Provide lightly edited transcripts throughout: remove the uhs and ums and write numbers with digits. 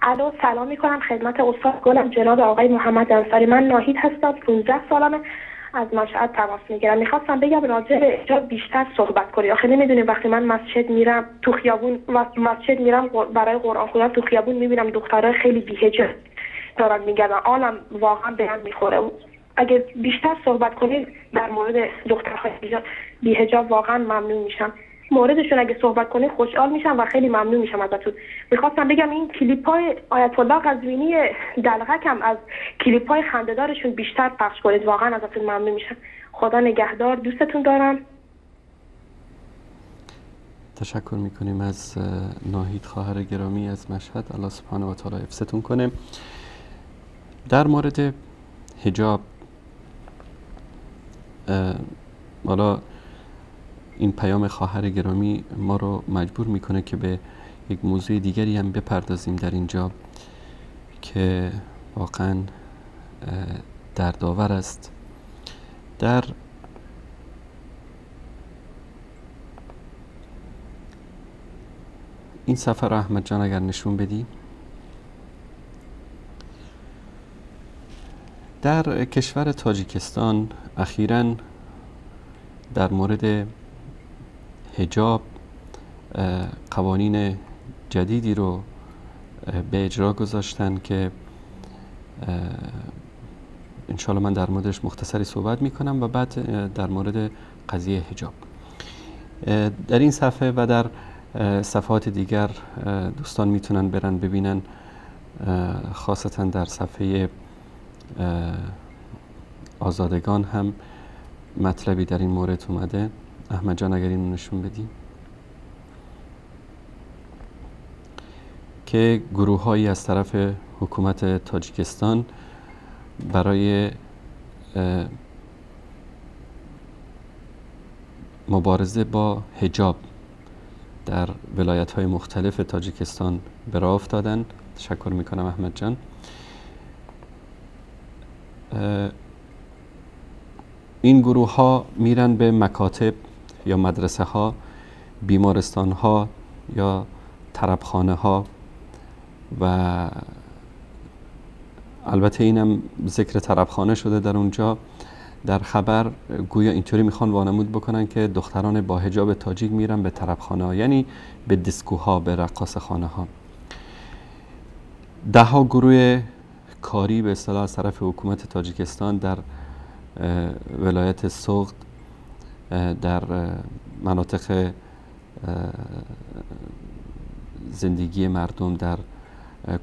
الو، سلام میکنم خدمت استاد گلم جناب آقای محمد انصاری. من ناهید هستم، 15 سالمه، از مشهد تماس میگیرم. میخواستم بگم راجع به حجاب بیشتر صحبت کنی. آخه نمیدونیم وقتی من مسجد میرم تو خیابون، مسجد میرم برای قرآن خوندن تو خیابون میبینم دخترای خیلی بی‌حجاب دارن میگردن. عالم واقعا به هم میخوره. اگه بیشتر صحبت کنید در مورد دخترهای بی‌حجاب واقعا ممنون میشم. موردشون اگه صحبت کنید خوشحال میشم و خیلی ممنون میشم ازتون. میخواستم بگم این کلیپ‌های آیت الله قزوینی دلغکم از کلیپ‌های خنده‌دارشون بیشتر پخش کنید، واقعا ازتون ممنون میشم. خدا نگهدار، دوستتون دارم. تشکر میکنیم از ناهید خواهر گرامی از مشهد. الله سبحانه و تعالی حفظتون کنه. در مورد حجاب، حالا این پیام خواهر گرامی ما رو مجبور میکنه که به یک موضوع دیگری هم بپردازیم در اینجا که واقعا دردآور است. در این سفر احمد جان اگر نشون بدی، در کشور تاجیکستان اخیراً در مورد حجاب قوانین جدیدی رو به اجرا گذاشتن که انشالله من در موردش مختصری صحبت میکنم و بعد در مورد قضیه حجاب. در این صفحه و در صفحات دیگر دوستان میتونن برن ببینن، خاصتا در صفحه آزادگان هم مطلبی در این مورد اومده. احمد جان اگر اینو نشون بدی که گروه‌هایی از طرف حکومت تاجیکستان برای مبارزه با حجاب در ولایت‌های مختلف تاجیکستان به راه افتادن. تشکر میکنم احمد جان. این گروه ها میرن به مکاتب یا مدرسه ها، بیمارستان ها یا طربخانه ها و البته اینم ذکر طربخانه شده در اونجا در خبر. گویا اینطوری میخوان وانمود بکنن که دختران با حجاب تاجیک میرن به طربخانه ها، یعنی به دیسکوها، به رقاص خانه ها. ده ها گروه کاری به اصطلاح از طرف حکومت تاجیکستان در ولایت سغد، در مناطق زندگی مردم، در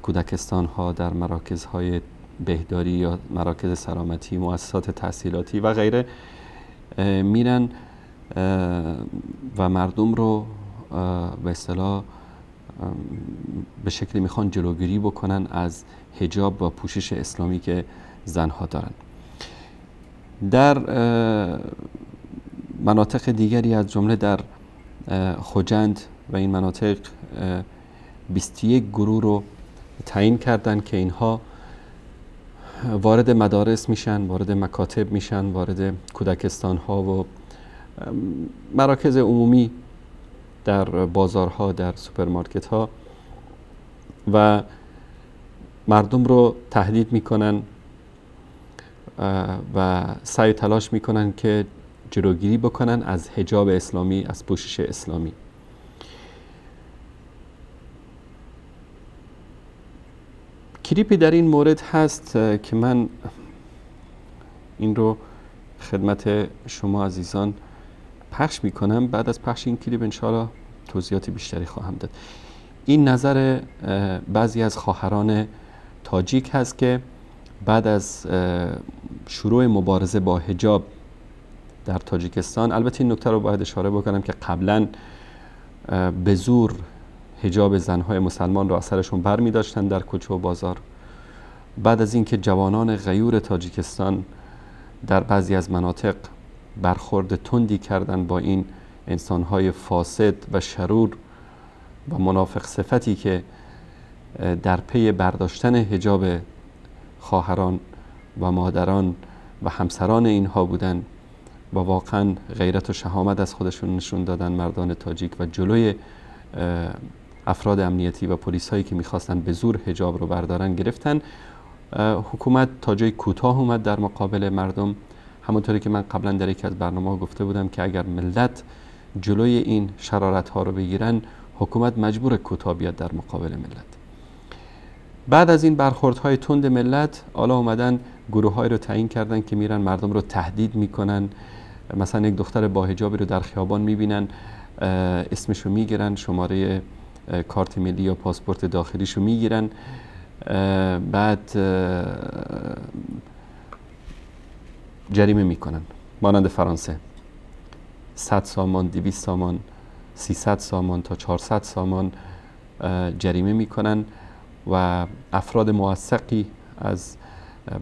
کودکستان ها، در مراکز های بهداری یا مراکز سلامتی، مؤسسات تحصیلاتی و غیره میرن و مردم رو به اصطلاح به شکلی میخوان جلوگیری بکنن از حجاب و پوشش اسلامی که زنها دارن. در مناطق دیگری از جمله در خجند و این مناطق 21 گروه رو تعیین کردن که اینها وارد مدارس میشن، وارد مکاتب میشن، وارد کودکستان ها و مراکز عمومی، در بازارها، در سوپرمارکت ها و مردم رو تهدید میکنن و سعی تلاش میکنن که جلوگیری بکنن از حجاب اسلامی، از پوشش اسلامی. کلیپی در این مورد هست که من این رو خدمت شما عزیزان پخش میکنم. بعد از پخش این کلیپ انشاءالله توضیحات بیشتری خواهم داد. این نظر بعضی از خواهران تاجیک هست که بعد از شروع مبارزه با حجاب در تاجیکستان، البته این نکته رو باید اشاره بکنم که قبلا به زور حجاب زنهای مسلمان رو از سرشون بر می داشتن در کوچه و بازار. بعد از اینکه جوانان غیور تاجیکستان در بعضی از مناطق برخورد تندی کردن با این انسانهای فاسد و شرور و منافق صفتی که در پی برداشتن حجاب خواهران و مادران و همسران اینها بودن و واقعا غیرت و شهامت از خودشون نشون دادن مردان تاجیک و جلوی افراد امنیتی و پلیس هایی که میخواستن به زور حجاب رو بردارن گرفتن. حکومت تا جای کوتاه اومد در مقابل مردم. همونطوری که من قبلا در یکی از برنامه‌ها گفته بودم که اگر ملت جلوی این شرارت ها رو بگیرن، حکومت مجبور کوتاه بیاد در مقابل ملت. بعد از این برخوردهای تند ملت، حالا اومدن گروه‌های رو تعیین کردن که میرن مردم رو تهدید میکنن. مثلا یک دختر با حجابی رو در خیابان میبینن، اسمش رو میگیرن، شماره کارت ملی یا پاسپورت داخلیش رو میگیرن، بعد جریمه میکنن. مانند فرانسه 100 سامان، 200 سامان، 300 سامان تا 400 سامان جریمه میکنن و افراد موثقی از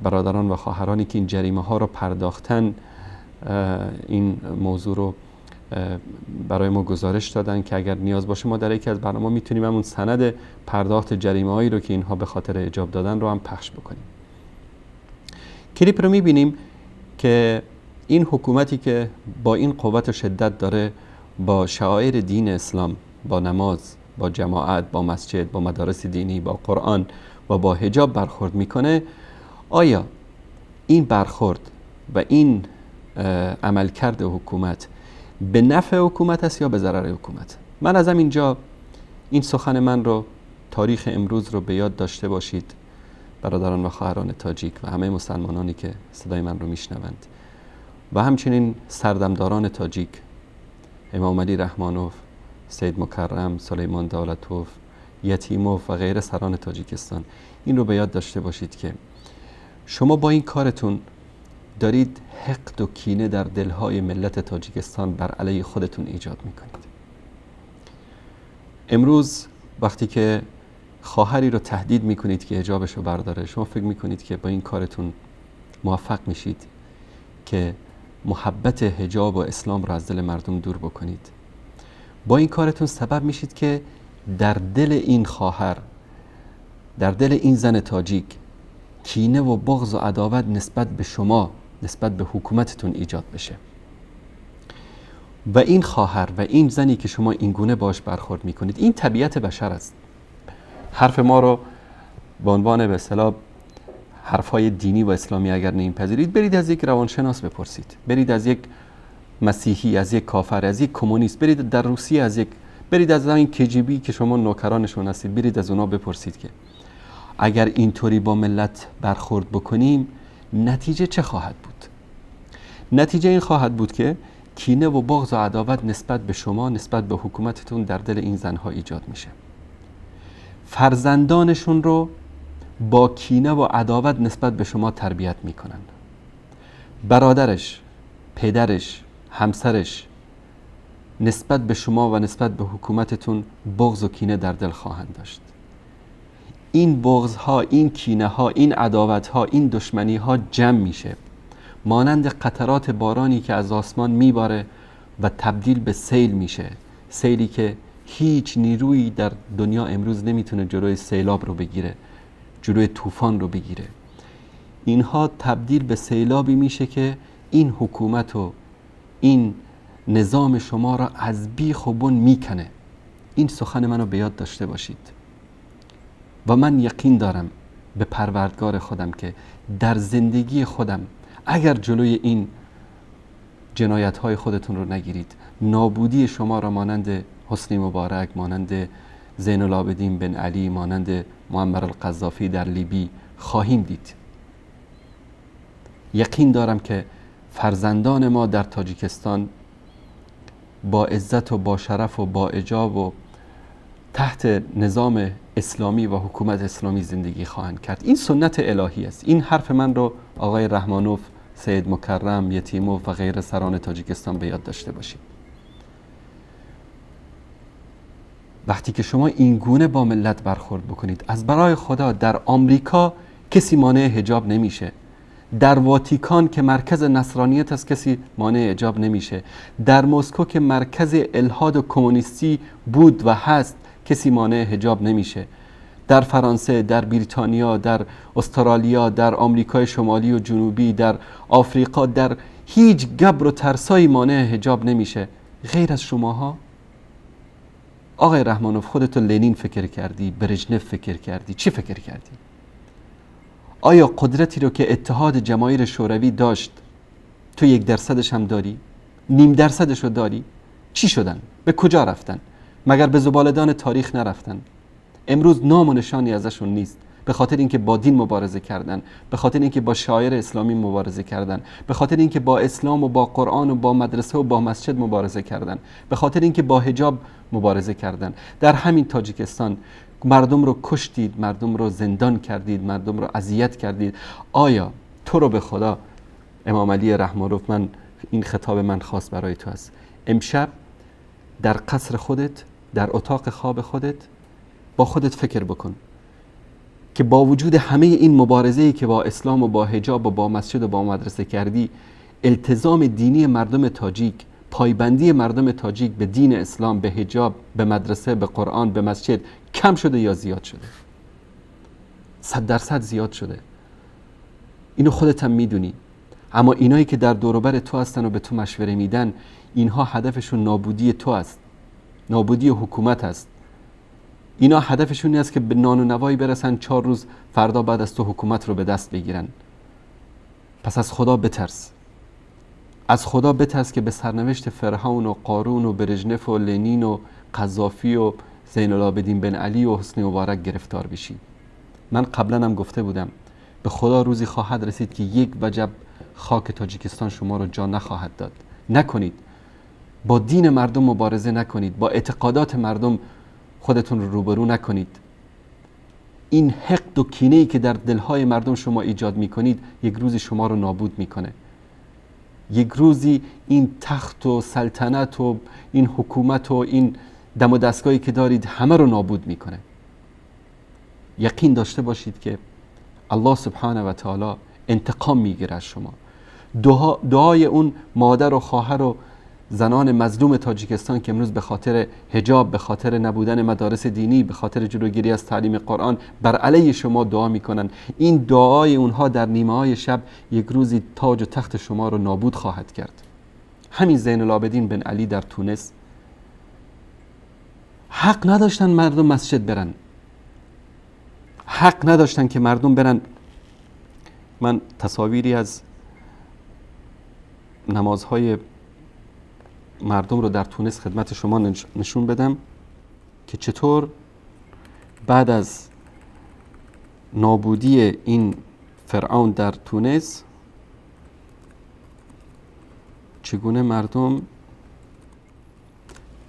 برادران و خواهرانی که این جریمه ها رو پرداختن این موضوع رو برای ما گزارش دادن که اگر نیاز باشه ما در یکی از برنامه میتونیم همون سند پرداخت جریمه هایی رو که اینها به خاطر اجاب دادن رو هم پخش بکنیم. کلیپ رو میبینیم که این حکومتی که با این قوت و شدت داره با شعائر دین اسلام، با نماز، با جماعت، با مسجد، با مدارس دینی، با قرآن و با حجاب برخورد میکنه، آیا این برخورد و این عملکرد حکومت به نفع حکومت است یا به ضرر حکومت؟ من از اینجا این سخن من رو، تاریخ امروز رو به یاد داشته باشید برادران و خواهران تاجیک و همه مسلمانانی که صدای من رو میشنوند و همچنین سردمداران تاجیک، امام علی رحمانوف، سید مکرم، سلیمان دولتوف، یتیموف و غیر سران تاجیکستان، این رو به یاد داشته باشید که شما با این کارتون دارید حقد و کینه در دلهای ملت تاجیکستان بر علیه خودتون ایجاد میکنید. امروز وقتی که خواهری رو تهدید میکنید که حجابش رو برداره، شما فکر میکنید که با این کارتون موفق میشید که محبت حجاب و اسلام رو از دل مردم دور بکنید. با این کارتون سبب میشید که در دل این خواهر، در دل این زن تاجیک کینه و بغض و عداوت نسبت به شما، نسبت به حکومتتون ایجاد بشه. و این خواهر و این زنی که شما اینگونه باش برخورد میکنید، این طبیعت بشر است. حرف ما رو به عنوان به اصطلاح حرفای دینی و اسلامی اگر نمیپذیرید، برید از یک روانشناس بپرسید، برید از یک مسیحی، از یک کافر، از یک کمونیست، برید در روسیه از یک، برید از این KGB که شما نوکرانشون هستید، برید از اونا بپرسید که اگر اینطوری با ملت برخورد بکنیم نتیجه چه خواهد بود؟ نتیجه این خواهد بود که کینه و بغض و عداوت نسبت به شما، نسبت به حکومتتون در دل این زنها ایجاد میشه. فرزندانشون رو با کینه و عداوت نسبت به شما تربیت میکنن. برادرش، پدرش، همسرش نسبت به شما و نسبت به حکومتتون بغض و کینه در دل خواهند داشت. این بغض ها، این کینه ها، این عداوت ها، این دشمنی ها جمع میشه، مانند قطرات بارانی که از آسمان میباره و تبدیل به سیل میشه. سیلی که هیچ نیرویی در دنیا امروز نمیتونه جلوی سیلاب رو بگیره، جلوی طوفان رو بگیره. اینها تبدیل به سیلابی میشه که این حکومت و این نظام شما را از بیخ و بن میکنه. این سخن منو به یاد داشته باشید و من یقین دارم به پروردگار خودم که در زندگی خودم اگر جلوی این جنایت های خودتون رو نگیرید، نابودی شما را مانند حسنی مبارک، مانند زین العابدین بن علی، مانند معمر القذافی در لیبی خواهیم دید. یقین دارم که فرزندان ما در تاجیکستان با عزت و با شرف و با اجاب و تحت نظام اسلامی و حکومت اسلامی زندگی خواهند کرد. این سنت الهی است. این حرف من رو آقای رحمانوف، سید مکرم، یتیموف و غیر سران تاجیکستان به یاد داشته باشید. وقتی که شما این گونه با ملت برخورد بکنید، از برای خدا در آمریکا کسی مانع حجاب نمیشه، در واتیکان که مرکز نصرانیت است کسی مانع حجاب نمیشه، در مسکو که مرکز الحاد و کمونیستی بود و هست کسی مانع حجاب نمیشه، در فرانسه، در بریتانیا، در استرالیا، در آمریکای شمالی و جنوبی، در آفریقا، در هیچ گبر و ترسایی مانع حجاب نمیشه غیر از شماها. آقای رحمانوف، خودتو لنین فکر کردی، برژنف فکر کردی، چی فکر کردی؟ آیا قدرتی رو که اتحاد جماهیر شوروی داشت تو 1% هم داری؟ 0.5% رو داری؟ چی شدن؟ به کجا رفتن؟ مگر به زباله‌دان تاریخ نرفتن؟ امروز نام و نشانی ازشون نیست، به خاطر اینکه با دین مبارزه کردن، به خاطر اینکه با شاعر اسلامی مبارزه کردن، به خاطر اینکه با اسلام و با قرآن و با مدرسه و با مسجد مبارزه کردن، به خاطر اینکه با حجاب مبارزه کردن. در همین تاجیکستان مردم رو کشتید، مردم رو زندان کردید، مردم رو اذیت کردید. آیا تو رو به خدا امام علی رحمانوف، من این خطاب من خاص برای تو است، امشب در قصر خودت، در اتاق خواب خودت با خودت فکر بکن که با وجود همه این مبارزه‌ای که با اسلام و با حجاب و با مسجد و با مدرسه کردی، التزام دینی مردم تاجیک، پایبندی مردم تاجیک به دین اسلام، به حجاب، به مدرسه، به قرآن، به مسجد کم شده یا زیاد شده؟ 100% زیاد شده. اینو خودت هم میدونی. اما اینایی که در دور و بر تو هستن و به تو مشوره میدن، اینها هدفشون نابودی تو است، نابودی حکومت است. اینا هدفشون این است که به نان و نوایی برسن، 4 روز فردا بعد از تو حکومت رو به دست بگیرن. پس از خدا بترس، از خدا بترس که به سرنوشت فرعون و قارون و برژنف و لنین و قذافی و زین العابدین بن علی و حسنی مبارک گرفتار بشی. من قبلا هم گفته بودم به خدا روزی خواهد رسید که یک وجب خاک تاجیکستان شما رو جا نخواهد داد. نکنید، با دین مردم مبارزه نکنید، با اعتقادات مردم خودتون رو روبرو نکنید. این حقد و کینه‌ای که در دلهای مردم شما ایجاد میکنید یک روزی شما رو نابود میکنه. یک روزی این تخت و سلطنت و این حکومت و این دم و دستگاهی که دارید همه رو نابود میکنه. یقین داشته باشید که الله سبحانه و تعالی انتقام میگیره از شما. دعای اون مادر و خواهر و زنان مظلوم تاجیکستان که امروز به خاطر حجاب، به خاطر نبودن مدارس دینی، به خاطر جلوگیری از تعلیم قرآن بر علیه شما دعا میکنن، این دعای اونها در نیمه های شب یک روزی تاج و تخت شما رو نابود خواهد کرد. همین زین العابدین بن علی در تونس حق نداشتن مردم مسجد برن، حق نداشتن که مردم برن. من تصاویری از نمازهای مردم رو در تونس خدمت شما نشون بدم که چطور بعد از نابودی این فرعون در تونس چگونه مردم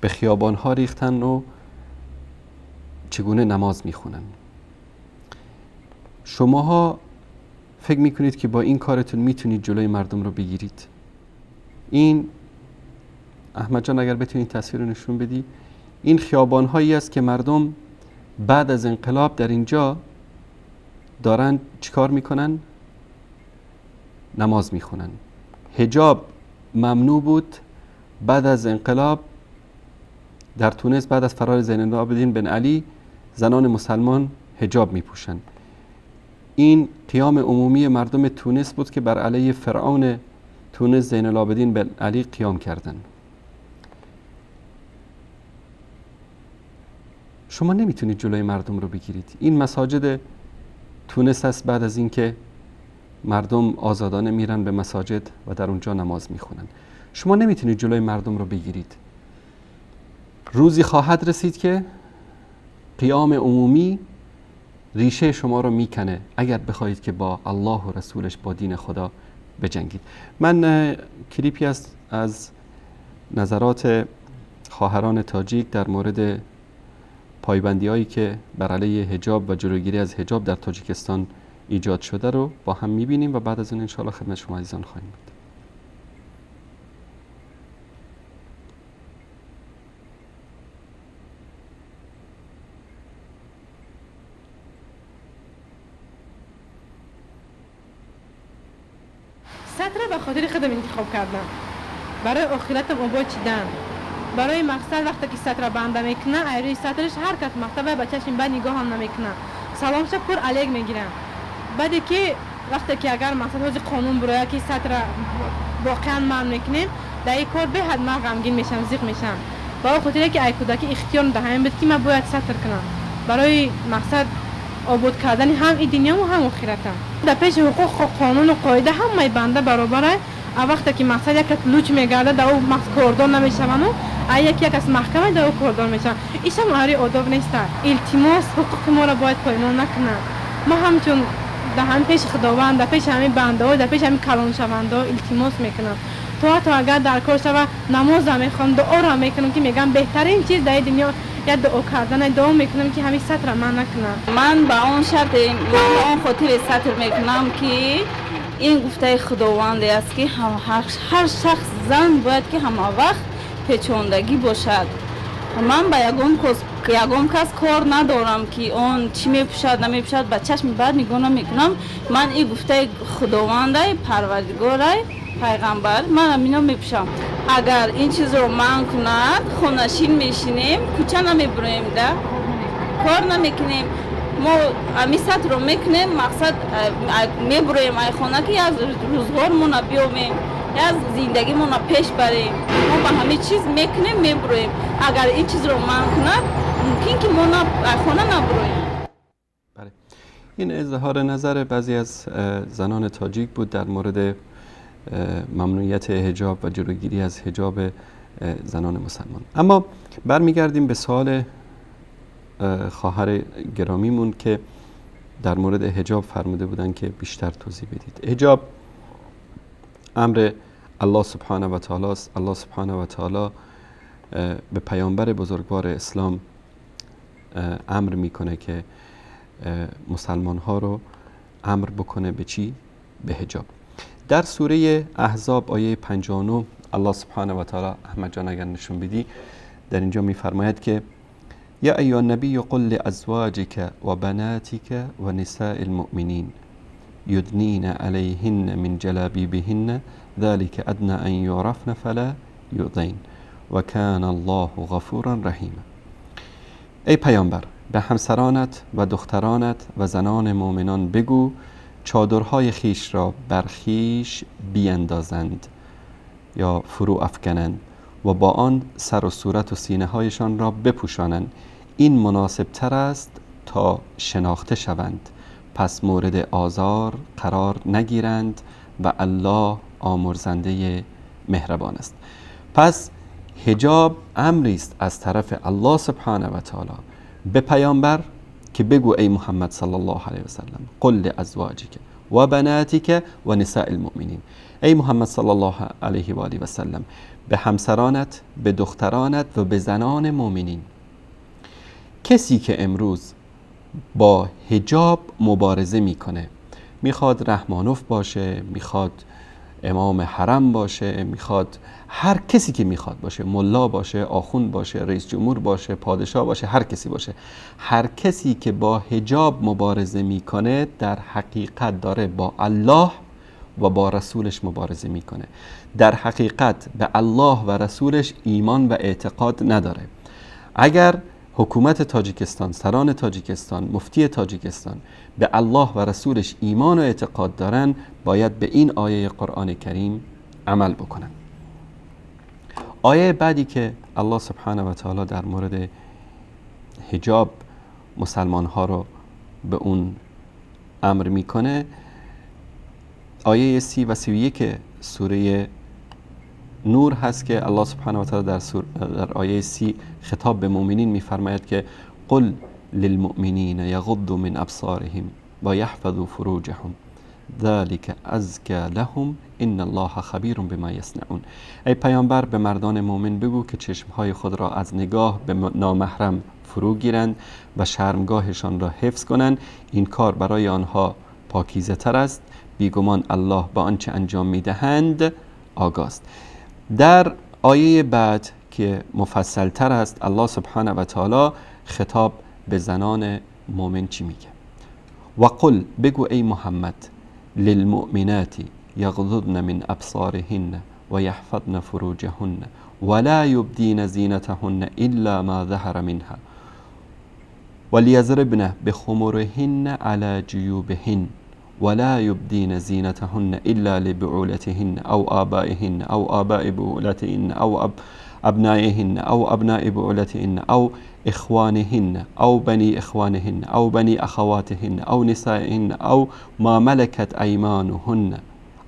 به خیابانها ریختن و چگونه نماز میخونن. شماها فکر میکنید که با این کارتون میتونید جلوی مردم رو بگیرید؟ این احمد جان اگر بتونید تصویر رو نشون بدی، این خیابانهایی است که مردم بعد از انقلاب در اینجا دارن چیکار میکنن؟ نماز میخونن. حجاب ممنوع بود بعد از انقلاب در تونس، بعد از فرار زین العابدین بن علی زنان مسلمان حجاب میپوشن. این قیام عمومی مردم تونس بود که بر علیه فرعون تونس زین العابدین بن علی قیام کردند. شما نمیتونید جلوی مردم رو بگیرید. این مساجد تونس است بعد از اینکه مردم آزادانه میرن به مساجد و در اونجا نماز میخونن. شما نمیتونید جلوی مردم رو بگیرید. روزی خواهد رسید که قیام عمومی ریشه شما رو میکنه اگر بخواهید که با الله و رسولش، با دین خدا بجنگید. من کلیپی است از نظرات خواهران تاجیک در مورد پایبندی هایی که بر علیه حجاب و جلوگیری از حجاب در تاجیکستان ایجاد شده رو با هم میبینیم و بعد از اون انشاءالله خدمت شما عزیزان خواهیم بود. ستر به خاطر خودم انتخاب کردم، برای آخرتم آباد چیدم، برای مقصد وقتی که ستر بنده میکنه ایروی سترش هر کس مکتب به چشم بد نگاه هم نمیکنه، سلامش پر علیک میگیرم. بعد که وقتی که اگر مقصد حوز قانون برای که ستر واقعا من میکنیم در این کار به حد من غمگین میشم، زیق میشم، با خاطر که ای کودکی اختیار دهم بود که من باید ستر کنم برای مقصد آباد کردن هم این دنیا و هم آخرتم. در پیش حقوق قانون و قاعده همه بنده برابره. وقتی که مقصد یک لوچ میگرده در او کاردار نمیشون و یکی یک از محکمه در او کاردار میشن، ایش هم آری آداب نیست. التماس حقوق ما را باید پایمال نکنه. ما همچون در هم پیش خداوند، در پیش همین بنده ها، در پیش همین کلان شونده ها التماس میکنم تا اگر در کار شوه نماز هم میخوام، دعا را میکنم که میگم بهترین چیز در دنیا یا دعا کردن، دعا میکنم که همین ستر من نکنم. من به آن شرط، من به آن خاطر ستر میکنم که این گفته خداوند است که هر شخص زن باید که همه وقت پیچاندگی باشد. من به یگان کس کار ندارم که آن چی میپوشد نمیپوشد، به چشم بد نگاه نمیکنم. من این گفته خداوند پروردگار پیغمبر، من همینا میپوشم. اگر این چیز رو من کند خونشین میشینیم، کوچه نمیبریم، ده کار نمیکنیم. ما امی ستر رو میکنیم، مقصد میبریم ای خانه که از روزگارمون بیامیم، از زندگیمون پیش بریم. ما به همه چیز میکنیم میبریم. اگر این چیز رو من کند ممکن که ما خانه نبریم. بله، این اظهار نظر بعضی از زنان تاجیک بود در مورد ممنوعیت حجاب و جلوگیری از حجاب زنان مسلمان. اما برمیگردیم به سوال خواهر گرامیمون که در مورد حجاب فرموده بودن که بیشتر توضیح بدید. حجاب امر الله سبحانه و تعالی است. الله سبحانه و تعالی به پیامبر بزرگوار اسلام امر میکنه که مسلمان ها رو امر بکنه به چی؟ به حجاب. در سوره احزاب آیه 59 الله سبحانه و تعالی، احمد جان اگر نشون بدی، در اینجا میفرماید که یا ایها النبی قل لازواجک و بناتک و نساء المؤمنین یدنین علیهن من جلابیبهن ذلك ادنى ان يعرفن فلا یؤذین و کان الله غفورا رحیما. ای پیامبر، به همسرانت و دخترانت و زنان مؤمنان بگو چادرهای خیش را بر خیش بیندازند یا فرو افکنند و با آن سر و صورت و سینه هایشان را بپوشانند. این مناسب تر است تا شناخته شوند، پس مورد آزار قرار نگیرند و الله آمرزنده مهربان است. پس حجاب امری است از طرف الله سبحانه و تعالی به پیامبر که بگو ای محمد صلی الله علیه و سلم قل لازواجک و بناتک و نساء المؤمنین. ای محمد صلی الله علیه و آله و سلم، به همسرانت، به دخترانت و به زنان مؤمنین. کسی که امروز با حجاب مبارزه میکنه، میخواد رحمانوف باشه، میخواد امام حرم باشه، میخواد هر کسی که میخواد باشه، ملا باشه، آخوند باشه، رئیس جمهور باشه، پادشاه باشه، هر کسی باشه، هر کسی که با حجاب مبارزه میکنه در حقیقت داره با الله و با رسولش مبارزه میکنه. در حقیقت به الله و رسولش ایمان و اعتقاد نداره. اگر حکومت تاجیکستان، سران تاجیکستان، مفتی تاجیکستان به الله و رسولش ایمان و اعتقاد دارن، باید به این آیه قرآن کریم عمل بکنن. آیه بعدی که الله سبحانه و تعالی در مورد حجاب مسلمان ها رو به اون امر میکنه، آیه 30 و 31 سوره نور هست که الله سبحانه و تعالی در آیه 30 خطاب به مؤمنین میفرماید که قل للمؤمنین یغضوا من ابصارهم و یحفظوا فروجهم ذلك ازکی لهم ان الله خبیر بما یصنعون. ای پیامبر، به مردان مؤمن بگو که چشمهای خود را از نگاه به نامحرم فرو گیرند و شرمگاهشان را حفظ کنند. این کار برای آنها پاکیزه تر است. بیگمان الله با آنچه انجام میدهند آگاست. در آیه بعد که مفصل تر است، الله سبحانه و تعالی خطاب به زنان مؤمن چی میگه؟ و قل، بگو ای محمد، للمؤمنات یغضضن من ابصارهن و یحفظن فروجهن ولا یبدین زینتهن الا ما ظهر منها وليضربن بخمرهن على جيوبهن ولا يبدين زينتهن إلا لبعولتهن أو آبائهن أو آباء بعولتهن أو أبنائهن أو أبناء بعولتهن أو إخوانهن أو بني إخوانهن أو بني أخواتهن أو نسائهن أو ما ملكت أيمانهن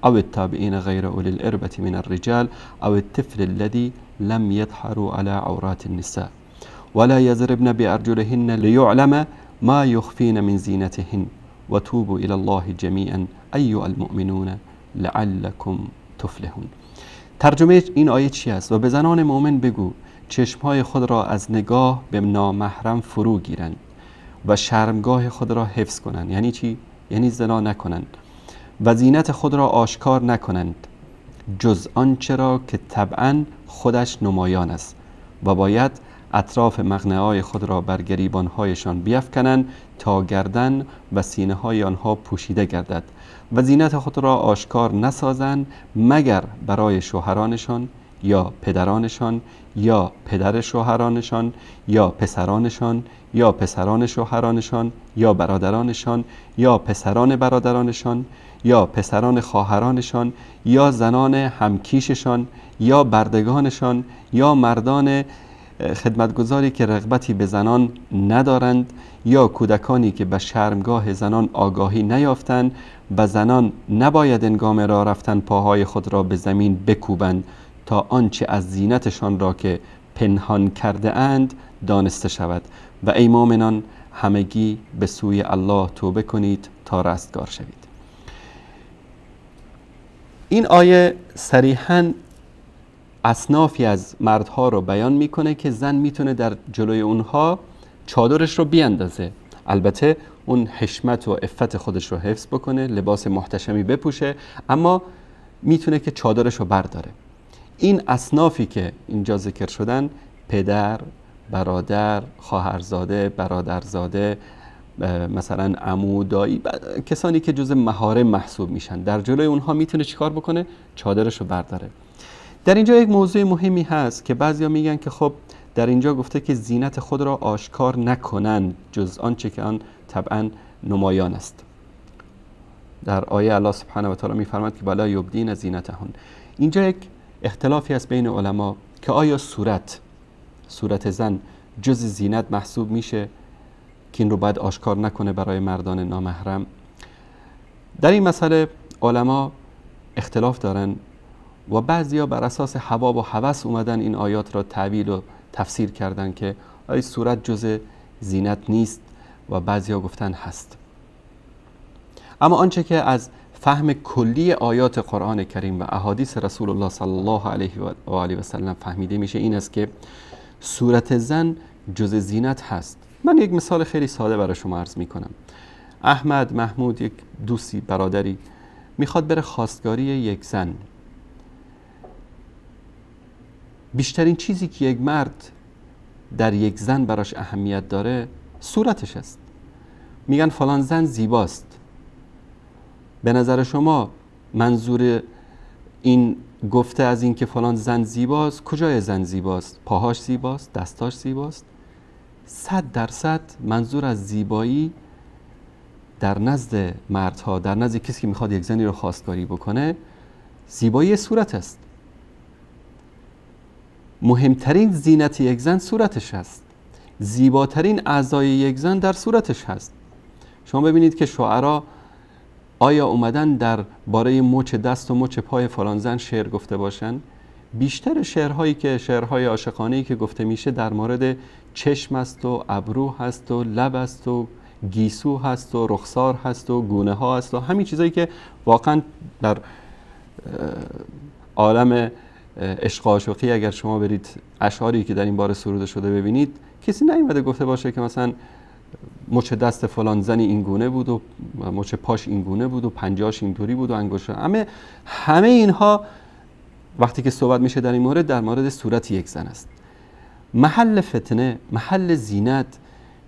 أو التابعين غير أولي الإربة من الرجال أو الطفل الذي لم يظهروا على عورات النساء ولا يضربن بأرجلهن ليعلم ما يخفين من زينتهن وتوبوا إلى الله جميعا أيها المؤمنون لعلكم تفلحون. ترجمه این آیه چی است؟ و به زنان مؤمن بگو چشمهای خود را از نگاه به نامحرم فرو گیرند و شرمگاه خود را حفظ کنند. یعنی چی؟ یعنی زنا نکنند و زینت خود را آشکار نکنند جز آنچه را که طبعا خودش نمایان است و باید اطراف مقنعه‌های خود را بر گریبان‌هایشان بیفکنند تا گردن و سینه‌های آنها پوشیده گردد و زینت خود را آشکار نسازند مگر برای شوهرانشان یا پدرانشان یا پدر شوهرانشان یا پسرانشان یا پسران شوهرانشان یا برادرانشان یا پسران برادرانشان یا پسران خواهرانشان یا زنان همکیششان یا بردگانشان یا مردان خدمتگزاری که رغبتی به زنان ندارند یا کودکانی که به شرمگاه زنان آگاهی نیافتند و زنان نباید هنگام راه رفتن پاهای خود را به زمین بکوبند تا آنچه از زینتشان را که پنهان کرده اند دانسته شود. و ای مؤمنان همگی به سوی الله توبه کنید تا رستگار شوید. این آیه صریحاً اصنافی از مردها رو بیان میکنه که زن میتونه در جلوی اونها چادرش رو بیاندازه، البته اون حشمت و عفت خودش رو حفظ بکنه، لباس محتشمی بپوشه، اما میتونه که چادرش رو برداره. این اصنافی که اینجا ذکر شدن، پدر، برادر، خواهرزاده، برادرزاده، مثلا عمو، دایی، کسانی که جز محارم محسوب میشن، در جلوی اونها میتونه چیکار بکنه؟ چادرش رو برداره. در اینجا یک موضوع مهمی هست که بعضیا میگن که خب در اینجا گفته که زینت خود را آشکار نکنند جز آنچه که آن طبعا نمایان است. در آیه الله سبحانه و تعالی میفرماید که ولا یبدین زینتهن. اینجا یک اختلافی هست بین علما که آیا صورت زن جز زینت محسوب میشه که این رو باید آشکار نکنه برای مردان نامحرم؟ در این مسئله علما اختلاف دارن و بعضیا بر اساس هوا و هوس اومدن این آیات را تعویل و تفسیر کردن که آیا صورت جز زینت نیست و بعضیا گفتن هست. اما آنچه که از فهم کلی آیات قرآن کریم و احادیث رسول الله صلی الله علیه و آله و سلم فهمیده میشه این است که صورت زن جز زینت هست. من یک مثال خیلی ساده برای شما عرض میکنم. احمد، محمود، یک دوستی، برادری میخواد بره خواستگاری یک زن. بیشترین چیزی که یک مرد در یک زن براش اهمیت داره صورتش است. میگن فلان زن زیباست. به نظر شما منظور این گفته از این که فلان زن زیباست، کجای زن زیباست؟ پاهاش زیباست؟ دستاش زیباست؟ 100% منظور از زیبایی در نزد مردها، در نزد کسی که میخواد یک زنی رو خواستگاری بکنه، زیبایی صورت است. مهمترین زینت یک زن صورتش هست. زیباترین اعضای یک زن در صورتش هست. شما ببینید که شعرا آیا اومدن در باره مچ دست و مچ پای فلان زن شعر گفته باشن؟ بیشتر شعرهایی که شعرهای عاشقانه‌ای که گفته میشه در مورد چشم است و ابرو هست و لب است و گیسو هست و رخسار هست و گونه ها هست و همین چیزایی که واقعا در عالم عشق عاشقی اگر شما برید اشعاری که در این باره سروده شده ببینید کسی نیومده گفته باشه که مثلا مچ دست فلان زنی این گونه بود و مچ پاش این گونه بود و پنجه‌اش اینطوری بود و انگشت، همه اینها وقتی که صحبت میشه در این مورد، در مورد صورت یک زن است. محل فتنه، محل زینت،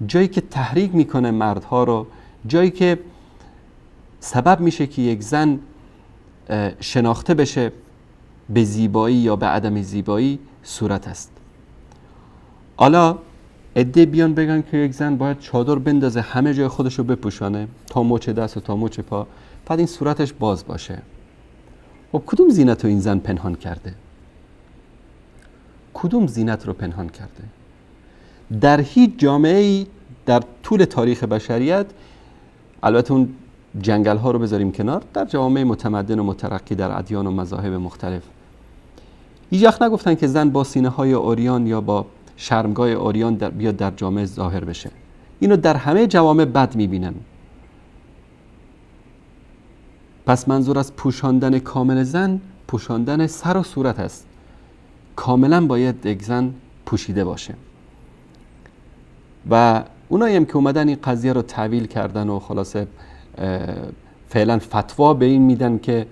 جایی که تحریک میکنه مردها رو، جایی که سبب میشه که یک زن شناخته بشه به زیبایی یا به عدم زیبایی، صورت است. حالا عده بیان بگن که یک زن باید چادر بندازه، همه جای خودش رو بپوشانه تا مچ دست و تا مچ پا، بعد این صورتش باز باشه. خب کدوم زینت رو این زن پنهان کرده؟ کدوم زینت رو پنهان کرده؟ در هیچ جامعه‌ای در طول تاریخ بشریت، البته اون جنگل ها رو بذاریم کنار، در جوامع متمدن و مترقی در ادیان و مذاهب مختلف، هیچ وقت نگفتن که زن با سینه های عریان یا با شرمگاه عریان بیاد در جامعه ظاهر بشه. اینو در همه جوامع بد میبینن. پس منظور از پوشاندن کامل زن، پوشاندن سر و صورت است. کاملا باید یک زن پوشیده باشه. و اونایی هم که اومدن این قضیه رو تعویل کردن و خلاصه فعلا فتوا به این میدن که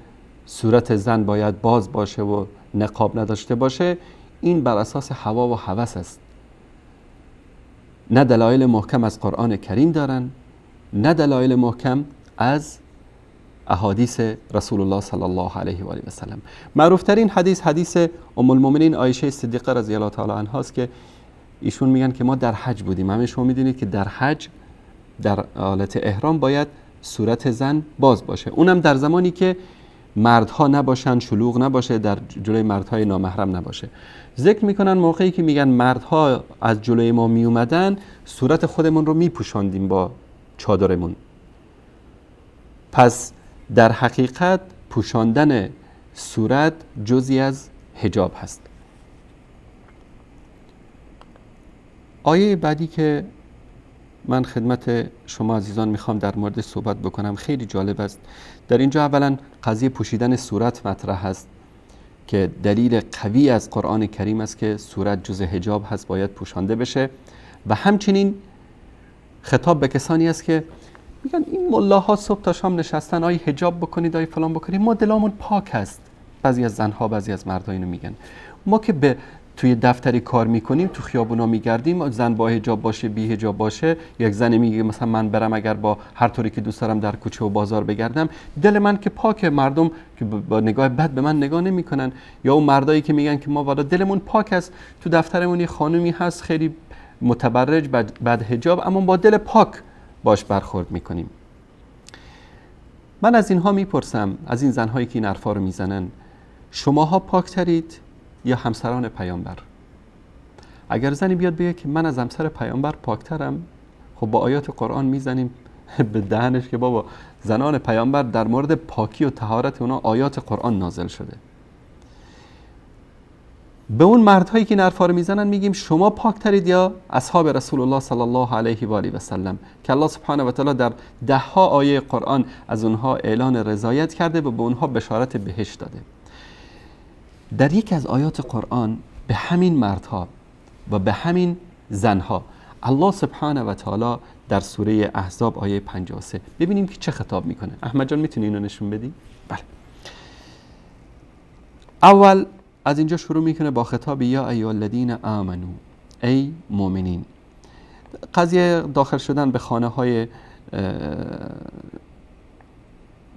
صورت زن باید باز باشه و نقاب نداشته باشه، این بر اساس هوا و هوس است. نه دلایل محکم از قرآن کریم دارن، نه دلایل محکم از احادیث رسول الله صلی الله علیه و آله و سلم. معروفترین حدیث، حدیث ام المؤمنین عایشه صدیقه رضی الله تعالی عنها است که ایشون میگن که ما در حج بودیم. همه شما میدونید که در حج در حالت احرام باید صورت زن باز باشه، اونم در زمانی که مردها نباشن، شلوغ نباشه، در جلوی مردهای نامحرم نباشه. ذکر میکنن موقعی که میگن مردها از جلوی ما میومدن، صورت خودمون رو میپوشاندیم با چادرمون. پس در حقیقت پوشاندن صورت جزئی از حجاب هست. آیه بعدی که من خدمت شما عزیزان میخوام در مورد صحبت بکنم خیلی جالب است. در اینجا اولا قضیه پوشیدن صورت مطرح است که دلیل قوی از قرآن کریم است که صورت جزء حجاب هست، باید پوشانده بشه. و همچنین خطاب به کسانی است که میگن این ملاها صبح تا شام نشستن، آی حجاب بکنید، آی فلان بکنید، ما دلامون پاک هست. بعضی از زنها، بعضی از مردها اینو میگن. ما که به توی دفتری کار میکنیم، تو خیابونا میگردیم، زن با حجاب باشه بی حجاب باشه، یک زن میگه مثلا من برم اگر با هر طوری که دوست دارم در کوچه و بازار بگردم، دل من که پاک، مردم که با نگاه بد به من نگاه نمیکنن. یا اون مردایی که میگن که ما والا دلمون پاک است، تو دفترمون یه خانومی هست خیلی متبرج بد حجاب، اما با دل پاک باش برخورد میکنیم. من از اینها میپرسم، از این زنهایی که این حرفا رو میزنن، شماها پاکترید یا همسران پیامبر؟ اگر زنی بیاد بگه که من از همسر پیامبر پاکترم، خب با آیات قرآن میزنیم به دهنش که بابا زنان پیامبر در مورد پاکی و طهارت اونا آیات قرآن نازل شده. به اون مردهایی که این حرفا رو میزنن میگیم شما پاکترید یا اصحاب رسول الله صلی الله علیه و آله و سلم، که الله سبحانه و تعالی در ده ها آیه قرآن از اونها اعلان رضایت کرده و به اونها بشارت بهشت داده. در یکی از آیات قرآن به همین مردها و به همین زنها الله سبحانه و تعالی در سوره احزاب آیه 53 ببینیم که چه خطاب میکنه. احمد جان میتونی اینو نشون بدی؟ بله. اول از اینجا شروع میکنه با خطاب یا ایها الذین آمنو، ای مؤمنین. قضیه داخل شدن به خانه های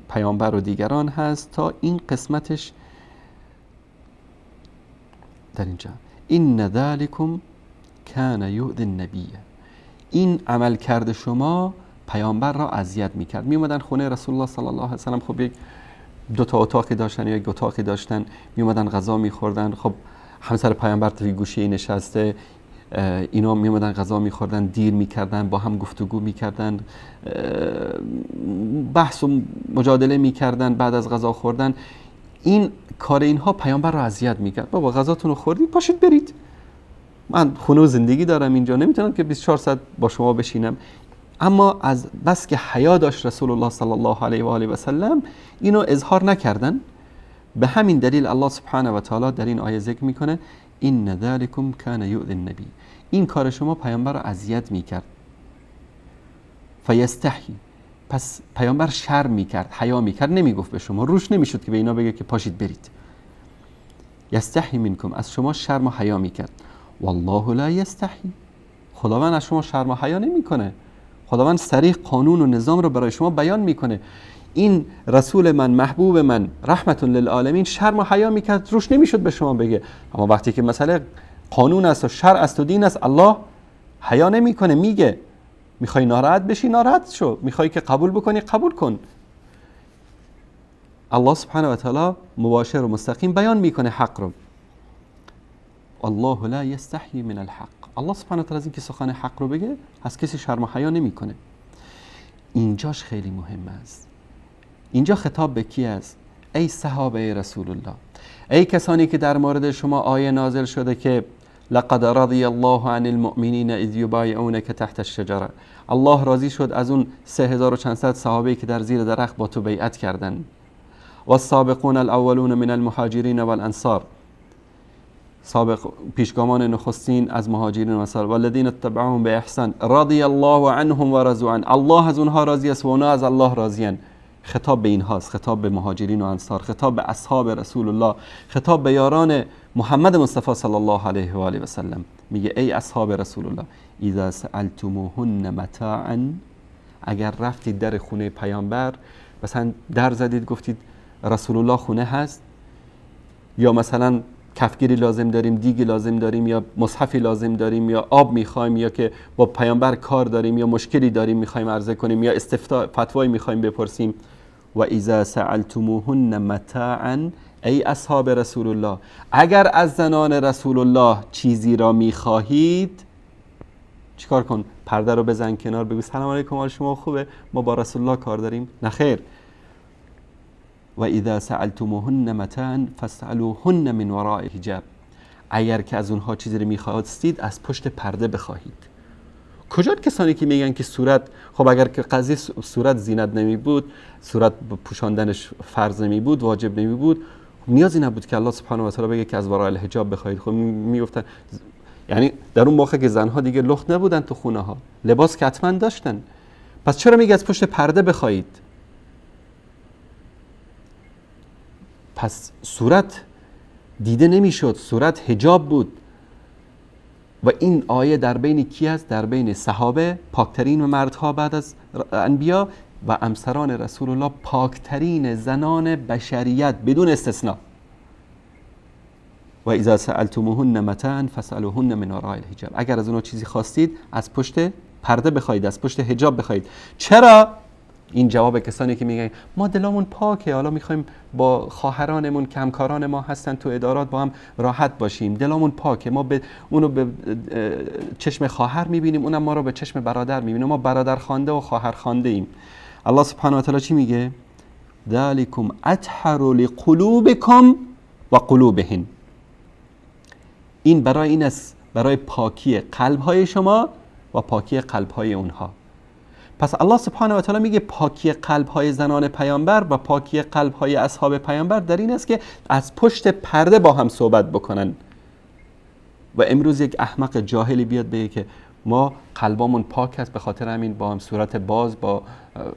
پیامبر و دیگران هست تا این قسمتش در اینجا، این ذلکم کان یؤذی النبی، این عمل کرد شما پیامبر را اذیت میکرد. میومدن خونه رسول الله صلی الله علیه و سلم، خب یک دو تا اتاقی داشتن یا یک اتاقی داشتن، میومدن غذا میخوردن. خب همسر پیامبر توی گوشه نشسته، اینا میومدن غذا میخوردن، دیر میکردن، با هم گفتگو میکردن، بحث و مجادله میکردن بعد از غذا خوردن. این کار اینها پیامبر رو اذیت میکرد. بابا غذاتون رو خوردید، پاشید برید، من خونه و زندگی دارم اینجا، نمیتونم که 24 ساعت با شما بشینم. اما از بس که حیا داشت رسول الله صلی الله علیه و آله و سلم، اینو اظهار نکردن. به همین دلیل الله سبحانه و تعالی در این آیه ذکر میکنه ان ذلکم کان یؤذی النبی، این کار شما پیامبر رو اذیت میکرد. فیستحی، پس پیامبر شرم میکرد، حیا میکرد، نمیگفت به شما، روش نمیشد که به اینا بگه که پاشید برید. یستحی منکم، از شما شرم و حیا میکرد. والله لا یستحی، خداوند از شما شرم و حیا نمیکنه. خداوند صریح قانون و نظام رو برای شما بیان میکنه. این رسول من، محبوب من، رحمت للعالمین، شرم و حیا میکرد، روش نمیشد به شما بگه. اما وقتی که مسئله قانون است و شرع است و دین است، الله حیا نمیکنه، میگه. میخوای ناراحت بشی ناراحت شو، میخوای که قبول بکنی قبول کن. الله سبحانه و تعالی مباشر و مستقیم بیان میکنه حق رو. الله لا یستحی من الحق، الله سبحانه و تعالی از اینکه سخن حق رو بگه از کسی شرم و حیا نمیکنه. اینجاش خیلی مهم است. اینجا خطاب به کی است؟ ای صحابه رسول الله، ای کسانی که در مورد شما آیه نازل شده که لقد رضی الله عن المؤمنین اذ یبایعونک تحت الشجره. الله راضی شد از اون 3400 صحابه که در زیر درخت با تو بیعت کردند. والسابقون الاولون من المهاجرین والانصار، سابق پیشگامان نخستین از مهاجرین و انصار، والذین اتبعوهم باحسان رضی الله عنهم ورضوا عنه، الله از اونها راضی است و اونها از الله راضیان. خطاب به اینهاست، خطاب به مهاجرین و انصار، خطاب به اصحاب رسول الله، خطاب به یاران محمد مصطفی صلی الله علیه و آله و سلم. میگه ای اصحاب رسول الله، اذا سألتموهن متاعا، اگر رفتید در خونه پیامبر، مثلا در زدید گفتید رسول الله خونه هست، یا مثلا کفگیری لازم داریم، دیگی لازم داریم، یا مصحفی لازم داریم، یا آب میخوایم، یا که با پیامبر کار داریم، یا مشکلی داریم میخوایم عرضه کنیم، یا استفتاء فتوایی میخوایم بپرسیم. و اذا سألتموهن متاعا، ای اصحاب رسول الله، اگر از زنان رسول الله چیزی را میخواهید چیکار کن؟ پرده رو بزن کنار، بگو سلام علیکم، حال شما خوبه، ما با رسول الله کار داریم. نخیر. و اذا سألتموهن متاعا فاسألوهن من وراء حجاب، اگر که از اونها چیزی رو میخواستید از پشت پرده بخواهید. کجا کسانی که میگن که صورت، خب اگر که قضیه صورت زینت نمی بود، صورت پوشاندنش فرض نمی بود، واجب نمی بود، نیازی نبود که الله سبحانه و تعالی بگه که از وراء الحجاب بخواهید. خب میگفتن، یعنی در اون موقع که زنها دیگه لخت نبودن تو خونه ها، لباس که حتما داشتن، پس چرا میگه از پشت پرده بخواهید؟ پس صورت دیده نمیشد، صورت حجاب بود. و این آیه در بین کی است؟ در بین صحابه، پاکترین مردها بعد از انبیا، و همسران رسول الله، پاکترین زنان بشریت بدون استثناء. و اذا سألتموهن متاعا فاسألوهن من وراء الحجاب، اگر از اونها چیزی خواستید از پشت پرده بخواید، از پشت حجاب بخواید. چرا؟ این جواب کسانی که میگن ما دلامون پاکه، حالا میخوایم با خواهرانمون که همکاران ما هستن تو ادارات با هم راحت باشیم، دلامون پاکه، ما به اونو به چشم خواهر میبینیم، اونم ما رو به چشم برادر میبینه، ما برادر خوانده و خواهر خوانده ایم. الله سبحانه و تعالی چی میگه؟ ذالکم اطهر لقلوبکم و قلوبهن. این برای این است، برای پاکی قلب های شما و پاکی قلب های اونها. پس الله سبحانه و تعالی میگه پاکی قلب های زنان پیامبر و پاکی قلب های اصحاب پیامبر در این است که از پشت پرده با هم صحبت بکنن. و امروز یک احمق جاهلی بیاد بگه که ما قلبامون پاک است، به خاطر همین با هم صورت باز با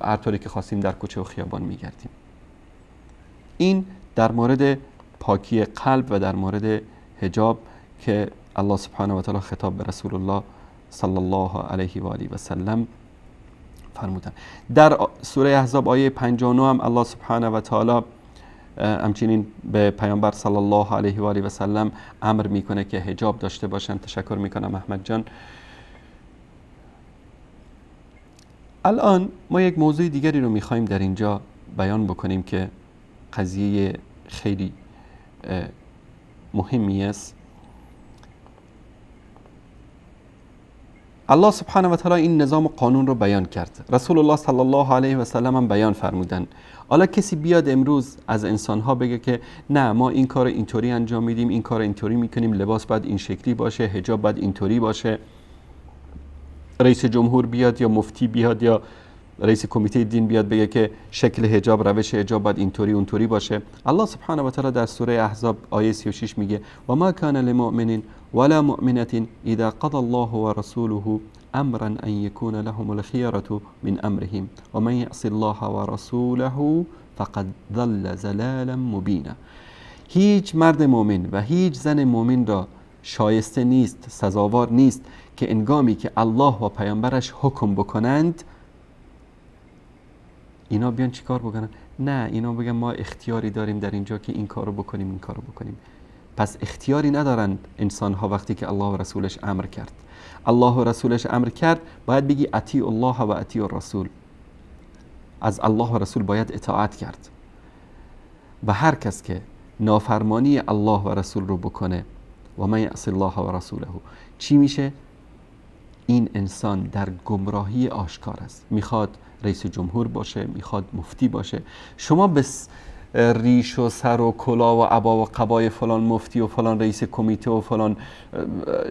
هر طوری که خواستیم در کوچه و خیابان میگردیم. این در مورد پاکی قلب و در مورد حجاب که الله سبحانه و تعالی خطاب به رسول الله صلی الله علیه و آله و سلم فرمودن. در سوره احزاب آیه 59 هم الله سبحانه و تعالی همچنین به پیامبر صلی الله علیه و آله و سلم امر میکنه که حجاب داشته باشن. تشکر میکنم احمد جان. الان ما یک موضوع دیگری رو میخوایم در اینجا بیان بکنیم که قضیه خیلی مهمی است. الله سبحانه و تعالی این نظام و قانون رو بیان کرد، رسول الله صلی الله علیه و سلم هم بیان فرمودن. حالا کسی بیاد امروز از انسانها بگه که نه ما این کار اینطوری انجام میدیم، این کار اینطوری میکنیم، لباس باید این شکلی باشه، حجاب باید اینطوری باشه، رئیس جمهور بیاد یا مفتی بیاد یا رئیس کمیته دین بیاد بگه که شکل حجاب، روش حجاب باید اینطوری اونطوری باشه. الله سبحانه و تعالی در سوره احزاب آیه 36 میگه و ما کان لمؤمن ولا مؤمنة اذا قضى الله ورسوله امرا ان يكون لهم الخيرة من امرهم ومن يعص الله ورسوله فقد ضل ضلالا مبینا. هیچ مرد مؤمن و هیچ زن مؤمن را شایسته نیست، سزاوار نیست که انگامی که الله و پیامبرش حکم بکنند اینا بیان چیکار بکنن؟ نه، اینا بگن ما اختیاری داریم در اینجا که این کارو بکنیم این کارو بکنیم. پس اختیاری ندارند انسان ها وقتی که الله و رسولش امر کرد. الله و رسولش امر کرد، باید بگی اطیع الله و اطیع الرسول. از الله و رسول باید اطاعت کرد. و هر کس که نافرمانی الله و رسول رو بکنه، و من یعص الله و رسوله، چی میشه؟ این انسان در گمراهی آشکار است. میخواد رئیس جمهور باشه، میخواد مفتی باشه. شما بس ریش و سر و کلا و عبا و قبای فلان مفتی و فلان رئیس کمیته و فلان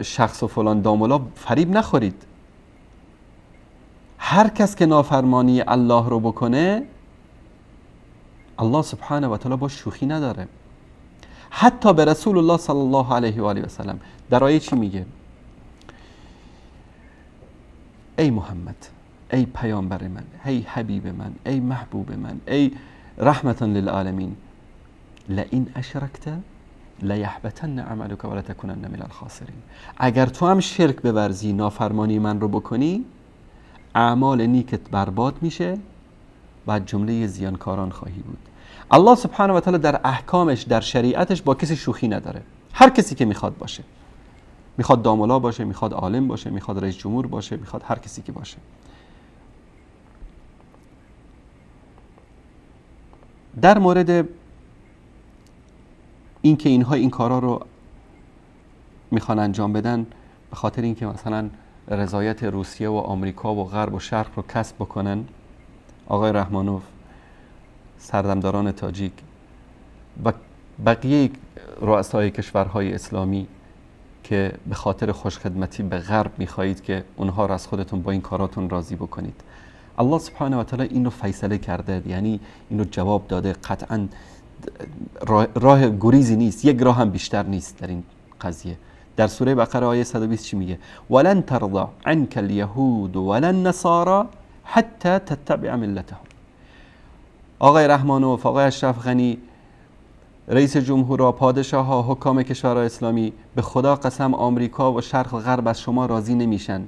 شخص و فلان داملا فریب نخورید. هر کس که نافرمانی الله رو بکنه، الله سبحانه و تعالی با شوخی نداره. حتی به رسول الله صلی الله علیه و آله و سلم در آیه چی میگه؟ ای محمد، ای پیامبر من، ای حبیب من، ای محبوب من، ای رحمتا للعالمین، لئن اشرکت لیحبطن عملک ولتکونن من الخاسرین. اگر تو هم شرک بورزی، نافرمانی من رو بکنی، اعمال نیکت برباد میشه و جمله زیانکاران خواهی بود. الله سبحانه و تعالی در احکامش، در شریعتش با کسی شوخی نداره. هر کسی که میخواد باشه، میخواد داملا باشه، میخواد عالم باشه، میخواد رئیس جمهور باشه، میخواد هر کسی که باشه. در مورد اینکه اینها این کارا رو میخوان انجام بدن به خاطر اینکه مثلا رضایت روسیه و آمریکا و غرب و شرق رو کسب بکنن، آقای رحمانوف، سردمداران تاجیک و بقیه رؤسای کشورهای اسلامی که به خاطر خوشخدمتی به غرب میخواهید که اونها رو از خودتون با این کاراتون راضی بکنید، الله سبحانه و تعالی این رو فیصله کرده، یعنی این رو جواب داده. قطعا راه گریزی نیست، یک راه هم بیشتر نیست در این قضیه. در سوره بقره آیه 120 چی میگه؟ ولن ترضى عنك اليهود ولا النصارى حتى تتبع ملتهم. آقای رحمانوف، آقای اشرف غنی، رئیس جمهورها، پادشاه ها، حکام کشورهای اسلامی، به خدا قسم آمریکا و شرق و غرب از شما راضی نمیشن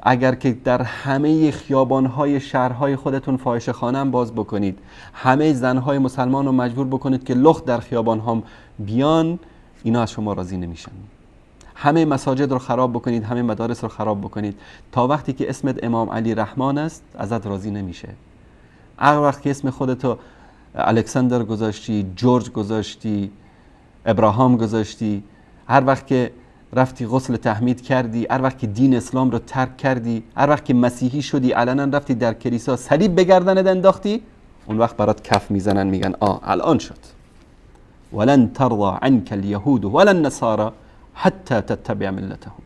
اگر که در همه خیابانهای شهرهای خودتون فاحشه خانه هم باز بکنید، همه زنهای مسلمان رو مجبور بکنید که لخت در خیابان هم بیان، اینا از شما راضی نمیشن. همه مساجد رو خراب بکنید، همه مدارس رو خراب بکنید، تا وقتی که اسمت امام علی رحمان است ازت راضی نمیشه. هر وقت که اسم خودتو الکساندر گذاشتی، جورج گذاشتی، ابراهام گذاشتی، هر وقت که رفتی غسل تحمید کردی، هر وقت که دین اسلام رو ترک کردی، هر وقت که مسیحی شدی، علنا رفتی در کلیسا صلیب به گردنت انداختی، اون وقت برات کف میزنن، میگن آ الان شد. ولن ترضى عنك اليهود ولا النصارى حتى تتبع ملتهم.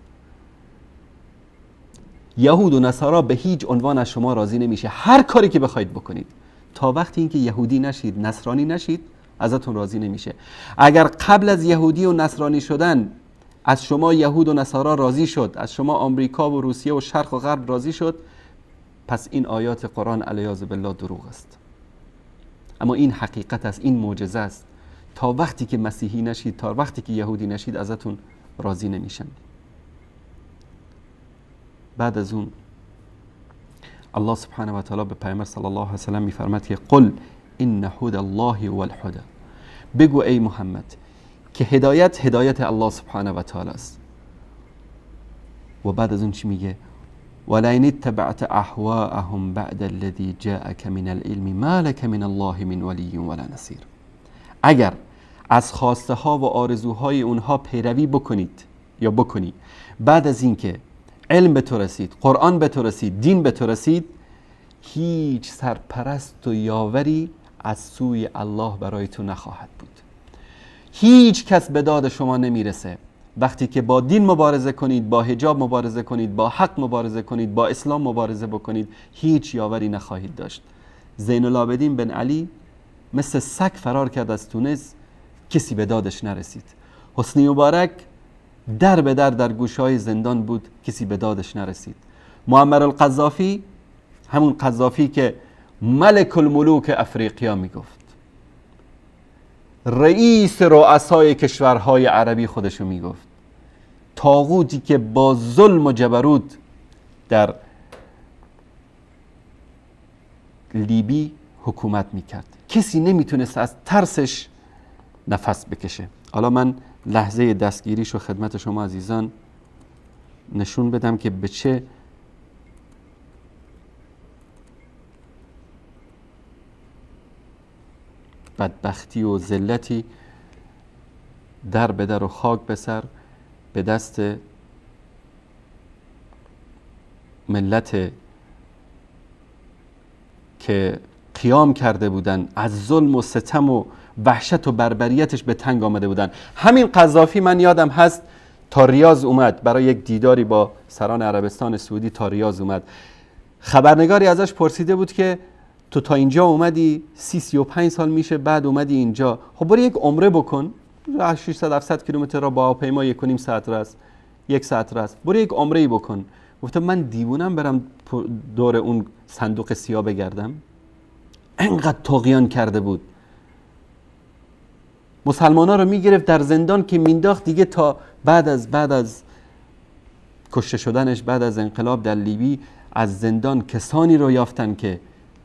یهود و نصارا به هیچ عنوان از شما راضی نمیشه، هر کاری که بخواید بکنید، تا وقتی اینکه یهودی نشید، نصرانی نشید، ازتون راضی نمیشه. اگر قبل از یهودی و نصرانی شدن از شما یهود و نصارا راضی شد، از شما آمریکا و روسیه و شرق و غرب راضی شد، پس این آیات قرآن علیاذ بالله دروغ است. اما این حقیقت است، این معجزه است. تا وقتی که مسیحی نشید، تا وقتی که یهودی نشید، ازتون راضی نمیشن. بعد از اون الله سبحانه و تعالی به پیامبر صلی الله علیه و سلم میفرماد که قل ان هدى الله هو الهدى. بگو ای محمد که هدایت هدایت الله سبحانه و تعالی است. و بعد از اون چی میگه؟ ولئن اتبعت اهواءهم بعد الذي جاءك من العلم ما لك من الله من ولی ولا نصیر. اگر از خواسته ها و آرزوهای اونها پیروی بکنید یا بکنی، بعد از اینکه علم به تو رسید، قرآن به تو رسید، دین به تو رسید، هیچ سرپرست و یاوری از سوی الله برای تو نخواهد بود. هیچ کس به داد شما نمیرسه وقتی که با دین مبارزه کنید، با حجاب مبارزه کنید، با حق مبارزه کنید، با اسلام مبارزه بکنید، هیچ یاوری نخواهید داشت. زین العابدین بن علی مثل سگ فرار کرد از تونس، کسی به دادش نرسید. حسنی مبارک در به در در گوشهای زندان بود، کسی به دادش نرسید. معمر القذافی، همون قذافی که ملک الملوک افریقیا میگفت، رئیس رؤسای کشورهای عربی خودشو میگفت، طاغوتی که با ظلم و جبروت در لیبی حکومت میکرد، کسی نمیتونست از ترسش نفس بکشه. حالا من لحظه دستگیریشو خدمت شما عزیزان نشون بدم که به چه بدبختی و ذلتی در به در و خاک به سر به دست ملت که قیام کرده بودن، از ظلم و ستم و وحشت و بربریتش به تنگ آمده بودن. همین قذافی من یادم هست تا ریاض اومد برای یک دیداری با سران عربستان سعودی، تا ریاض اومد. خبرنگاری ازش پرسیده بود که تو تا اینجا اومدی، 35 سال میشه بعد اومدی اینجا، خب برو یک عمره بکن، 600-700 کیلومتر را با هواپیما 1.5 ساعت راست، 1 ساعت راست، برو یک عمره ای بکن. گفتم من دیوونم برم دور اون صندوق سیاه بگردم؟ انقدر طغیان کرده بود. مسلمان ها رو میگرفت در زندان که مینداخت دیگه، تا بعد از کشته شدنش، بعد از انقلاب در لیبی، از زندان کسانی رو یافتن که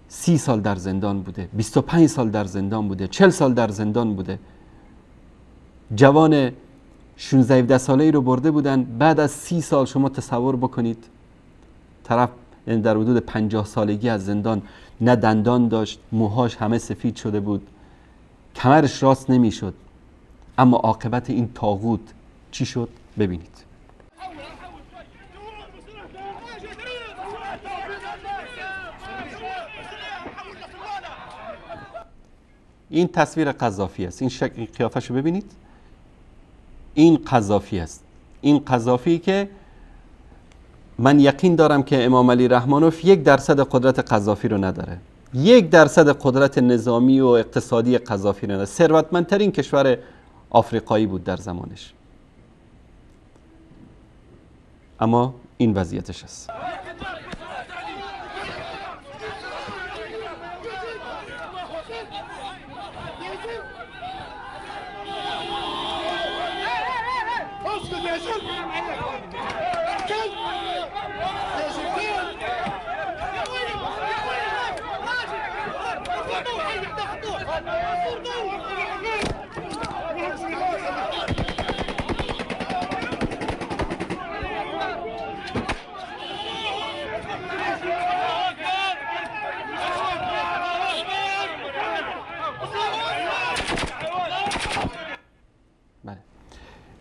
30 سال در زندان بوده، 25 سال در زندان بوده، 40 سال در زندان بوده. جوان 16-17 ساله ای رو برده بودن، بعد از 30 سال شما تصور بکنید طرف یعنی در حدود 50 سالگی از زندان، نه دندان داشت، موهاش همه سفید شده بود، کمرش راست نمیشد. اما عاقبت این طاغوت چی شد؟ ببینید. این تصویر قذافی است. این شکل قیافش رو ببینید. این قذافی است. این قذافی که من یقین دارم که امام علی رحمانوف 1% قدرت قذافی رو نداره، 1% قدرت نظامی و اقتصادی قذافی رو نداره. ثروتمندترین کشور آفریقایی بود در زمانش، اما این وضعیتش است.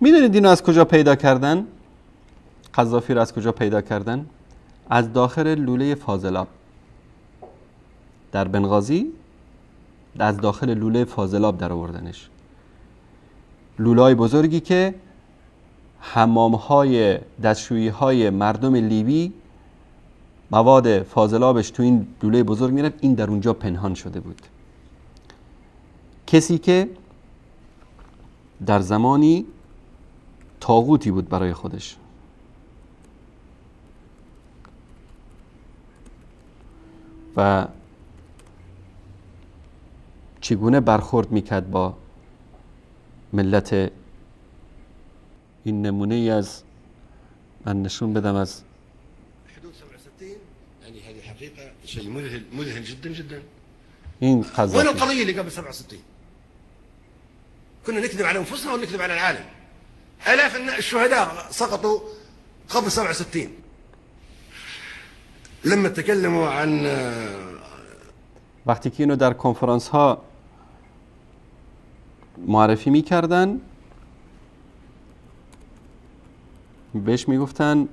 میدونید اینو از کجا پیدا کردن؟ قذافی رو از کجا پیدا کردن؟ از داخل لوله فاضلاب در بنغازی، از داخل لوله فاضلاب در آوردنش. لوله‌های بزرگی که حمام‌های دستشویی‌های مردم لیبی مواد فاضلابش تو این لوله بزرگ میرفت، این در اونجا پنهان شده بود. کسی که در زمانی طاغوتی بود برای خودش. و چگونه برخورد میکرد با ملت. این نمونه ای از من نشون بدم از حدود 67 يعني هذه حقيقة شيء مذهل مذهل جدا جدا. این قذافی. وين القضية اللي قبل 67؟ كنا نكذب على أنفسنا ونكذب على العالم. آلاف الشهداء سقطوا قبل 67. لما تكلموا عن وقتی که اینو در کنفرانس ها معرفی میکردن بهش میگفتن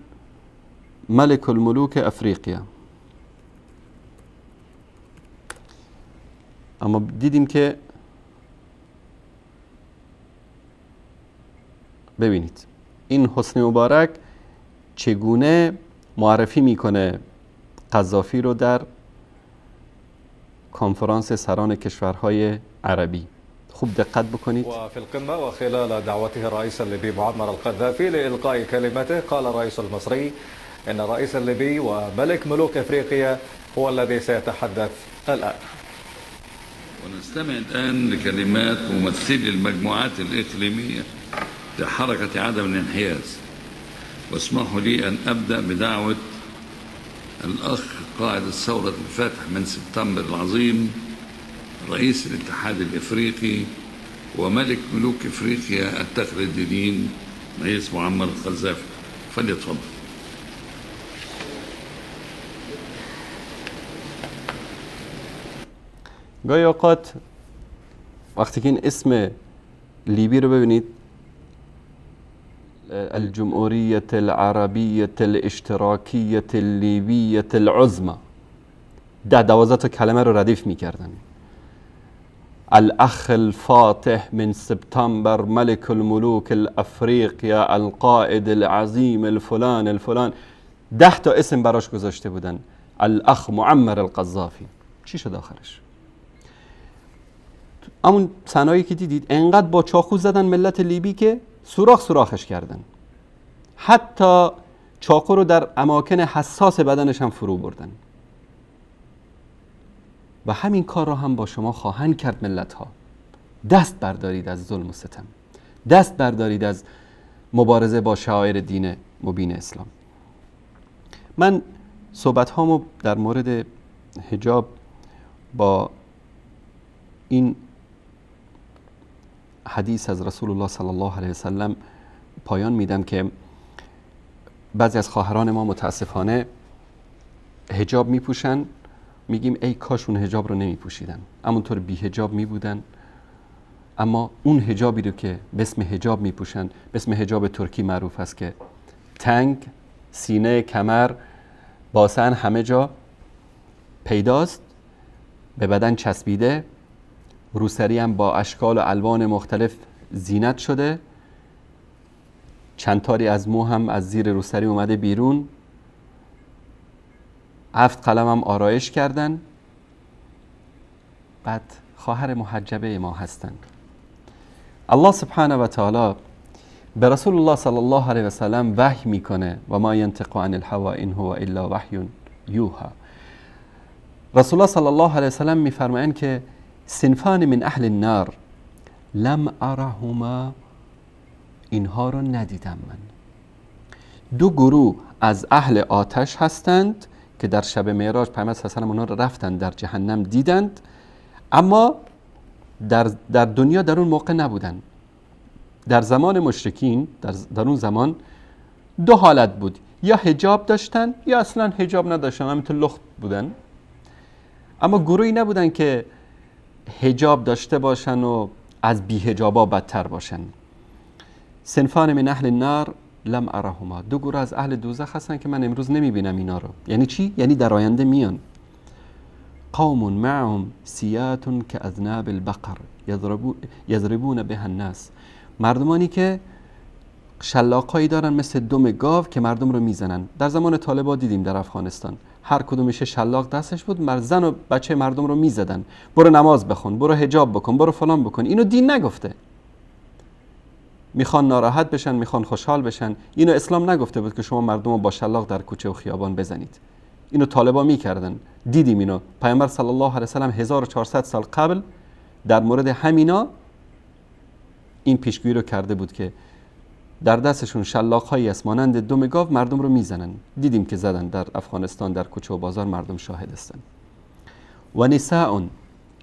ملک الملوک افریقیا، اما دیدیم که ببینید این حسنی مبارک چگونه معرفی میکنه قذافی رو در کنفرانس سران کشورهای عربی. خوب دقت بکنید. وفي القمة وخلال دعوته الرئيس الليبي معمر القذافي لإلقاء كلمته قال الرئيس المصري إن الرئيس الليبي وملك ملوك إفريقيا هو الذي سيتحدث الآن. ونستمع الآن لكلمات ممثلي المجموعات الإقليمية لحركة عدم الانحياز، واسمحوا لي أن أبدأ بدعوة الأخ قائد الثورة الفاتح من سبتمبر العظيم رئيس الاتحاد الإفريقي وملك ملوك إفريقيا التقليديين رئيس معمر القذافي، فليتفضل. گاهی اوقات وقتی که این اسم لیبی رو ببینید، الجمهوریة العربیة الاشتراکیة اللیبیة العظمى، 10-12 تا کلمه رو ردیف میکردن. الاخ الفاتح من سپتامبر، ملك الملوك الافریقیا، القائد العظیم الفلان الفلان، 10 تا اسم براش گذاشته بودن. الاخ معمر القذافی. چی شد آخرش؟ همون صنایعی که دیدید، انقدر با چاقو زدن ملت لیبی که سوراخ سوراخش کردن، حتی چاقو رو در اماکن حساس بدنش هم فرو بردن. و همین کار رو هم با شما خواهند کرد ملت ها. دست بردارید از ظلم و ستم، دست بردارید از مبارزه با شعائر دین مبین اسلام. من صحبت هامو در مورد حجاب با این حدیث از رسول الله صلی الله علیه وسلم پایان میدم که بعضی از خواهران ما متاسفانه حجاب میپوشن، میگیم ای کاش اون حجاب رو نمیپوشیدن، همونطور بی حجاب میبودن. اما اون حجابی رو که به اسم حجاب میپوشن، به اسم حجاب ترکی معروف است که تنگ، سینه، کمر، باسن همه جا پیداست، به بدن چسبیده، روسری هم با اشکال و الوان مختلف زینت شده، چند تاری از مو هم از زیر روسری اومده بیرون، 7 قلم هم آرایش کردن. بعد خواهر محجبه ما هستن. الله سبحانه و تعالی به رسول الله صلی الله علیه و سلم وحی میکنه، و ما ینطق عن الهوى ان هو الا وحی یوحى. رسول الله صلی الله علیه و سلم میفرمایند که صنفان من اهل النار لم ارهما، اینها رو ندیدم من. دو گروه از اهل آتش هستند که در شب معراج پیامبر صلی الله علیه و آله اونها رو رفتن در جهنم دیدند، اما در دنیا در اون موقع نبودن. در زمان مشرکین در اون زمان دو حالت بود، یا حجاب داشتن یا اصلا حجاب نداشتن، همینطور لخت بودن. اما گروهی نبودن که حجاب داشته باشن و از بی حجابا بدتر باشن. صنفان من اهل النار لم ارهما، دو گروه از اهل دوزخ هستن که من امروز نمیبینم اینا رو. یعنی چی؟ یعنی در آینده میان. قوم معهم سیات كاذناب البقر یضربون بها الناس، مردمانی که شلاقهایی دارن مثل دم گاو که مردم رو میزنن. در زمان طالبان دیدیم در افغانستان هر کدومش شلاق دستش بود، زن و بچه مردم رو میزدن. برو نماز بخون، برو حجاب بکن، برو فلان بکن. اینو دین نگفته. میخوان ناراحت بشن، میخوان خوشحال بشن. اینو اسلام نگفته بود که شما مردم رو با شلاق در کوچه و خیابان بزنید. اینو طالبا میکردن، دیدیم اینو. پیامبر صلی الله علیه و سلم 1400 سال قبل در مورد همینا این پیشگویی رو کرده بود که در دستشون شلاق هایی است مانند دم گاو، مردم رو میزنن. دیدیم که زدن در افغانستان، در کوچه و بازار مردم شاهد هستن. و نساء،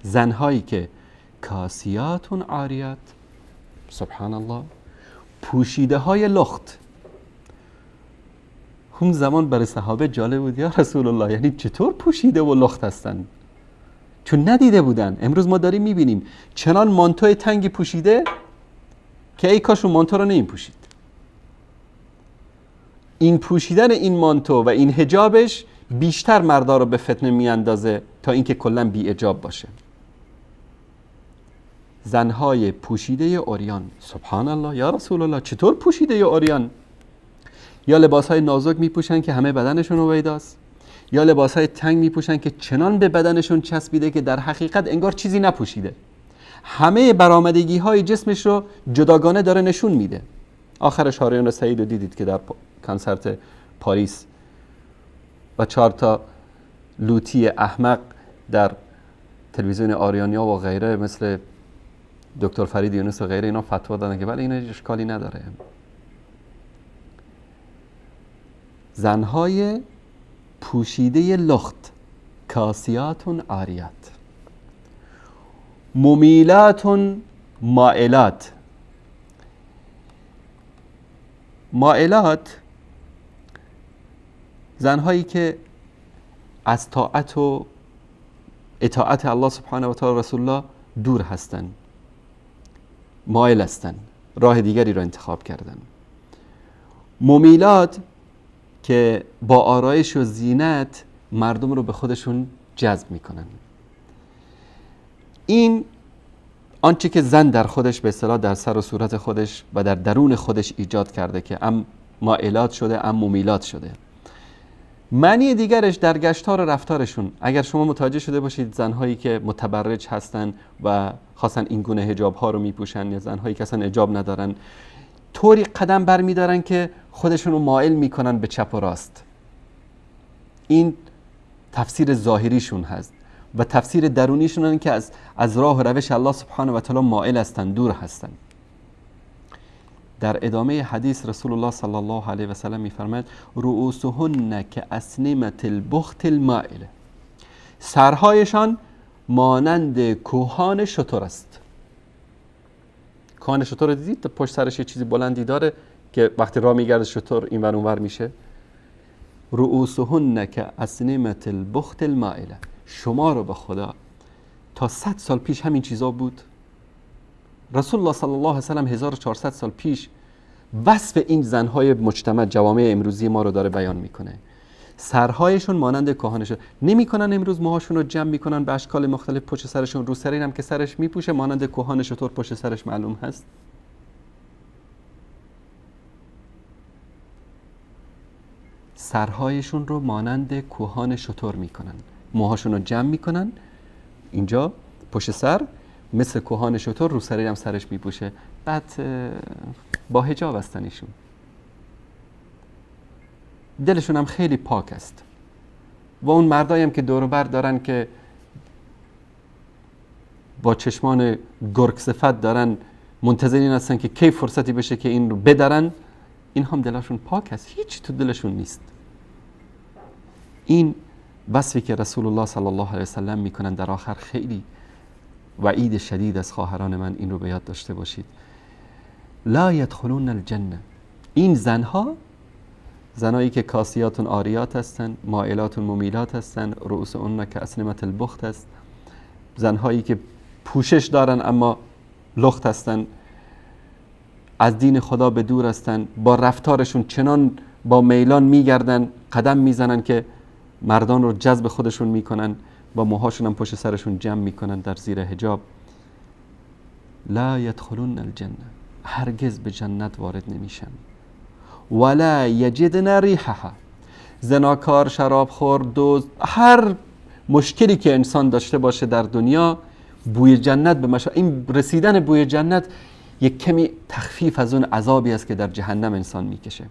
زنهایی که کاسیات عاریات، سبحان الله، پوشیده های لخت. اون زمان برای صحابه جالب بود، یا رسول الله یعنی چطور پوشیده و لخت هستن؟ چون ندیده بودن. امروز ما داریم میبینیم چنان مانتوی تنگی پوشیده که ای کاش اون مانتو رو نمیپوشید. این پوشیدن این مانتو و این حجابش بیشتر مردا رو به فتنه میاندازه تا اینکه کلا بی حجاب باشه. زنهای پوشیده عریان. سبحان الله، یا رسول الله، چطور پوشیده عریان؟ یا لباسهای نازک میپوشن که همه بدنشون هویداست، یا لباسهای تنگ میپوشن که چنان به بدنشون چسبیده که در حقیقت انگار چیزی نپوشیده، همه برآمدگی های جسمش رو جداگانه داره نشون میده. آخرش هاریان سعید رو دیدید که در کنسرت پاریس و 4 تا لوتی احمق در تلویزیون آریانیا و غیره مثل دکتر فرید یونس و غیره اینا فتوا دادن که بله اینا اشکالی نداره. زنهای پوشیده لخت، کاسیاتون عاریات، ممیلاتون مائلات. مائلات زنهایی که از طاعت و اطاعت الله سبحانه و تعالی رسول الله دور هستند، مایل هستند، راه دیگری را انتخاب کردن. ممیلات که با آرایش و زینت مردم رو به خودشون جذب میکنن. این آنچه که زن در خودش به اصطلاح در سر و صورت خودش و در درون خودش ایجاد کرده که ام مائلات شده ام ممیلات شده. معنی دیگرش در گشتار و رفتارشون. اگر شما متوجه شده باشید زنهایی که متبرج هستن و خاصا این گونه حجاب ها رو میپوشن یا زنهایی که اصلا حجاب ندارن، طوری قدم برمیدارن که خودشون رو مائل میکنن به چپ و راست. این تفسیر ظاهریشون هست و تفسیر درونیشون هست که از راه و روش الله سبحانه و تعالی مائل هستن، دور هستن. در ادامه حدیث رسول الله صلی الله علیه و سلم میفرماید رؤوسهن که اسنمة البخت المائله، سرهایشان مانند کوهان شتر است. کوهان شتر رو دیدید؟ پشت سرش یه چیزی بلندی داره که وقتی راه میگرده شتر اینور اونور میشه. رؤوسهن که اسنمة البخت المائله. شما رو به خدا تا 100 سال پیش همین چیزا بود. رسول الله صلی الله علیه و سلم 1400 سال پیش وصف این زنهای مجتمع جوامع امروزی ما رو داره بیان میکنه. سرهایشون مانند کاهانشون نمیکنن، امروز موهاشون رو جمع میکنن به اشکال مختلف پشت سرشون، رو سرین هم که سرش میپوشه مانند کوهان شتر پشت سرش معلوم هست. سرهایشون رو مانند کوهان شتر میکنن، موهاشون رو جمع میکنن اینجا پشت سر مثل کوهان شتر، رو سری هم سرش میپوشه. بعد با حجاب هستن ایشون، دلشون هم خیلی پاک است. و اون مردایی هم که دور و بر دارن که با چشمان گرگ صفت دارن منتظر این هستن که کی فرصتی بشه که این رو بدرن، این هم دلشون پاک است، هیچ تو دلشون نیست. این وصفی که رسول الله صلی الله علیه وسلم میکنن در آخر خیلی وعید شدید از خواهران من، این رو به یاد داشته باشید. لا یدخلون الجنه. این زنها، زنایی که کاسیاتون عاریات هستن، مائلاتون ممیلات هستن، رؤوس اون که اسنمة البخت است، زنهایی که پوشش دارن اما لخت هستن، از دین خدا به دور هستن، با رفتارشون چنان با میلان میگردن، قدم میزنن که مردان رو جذب خودشون میکنن، با موهاشون هم پشت سرشون جمع میکنن در زیر حجاب. لا یدخلون الجنه، هرگز به جنت وارد نمیشن. ولا یجدن ریحها. زناکار، شرابخور، دزد، هر مشکلی که انسان داشته باشه در دنیا، بوی جنت به مشا، این رسیدن بوی جنت یک کمی تخفیف از اون عذابی است که در جهنم انسان میکشه.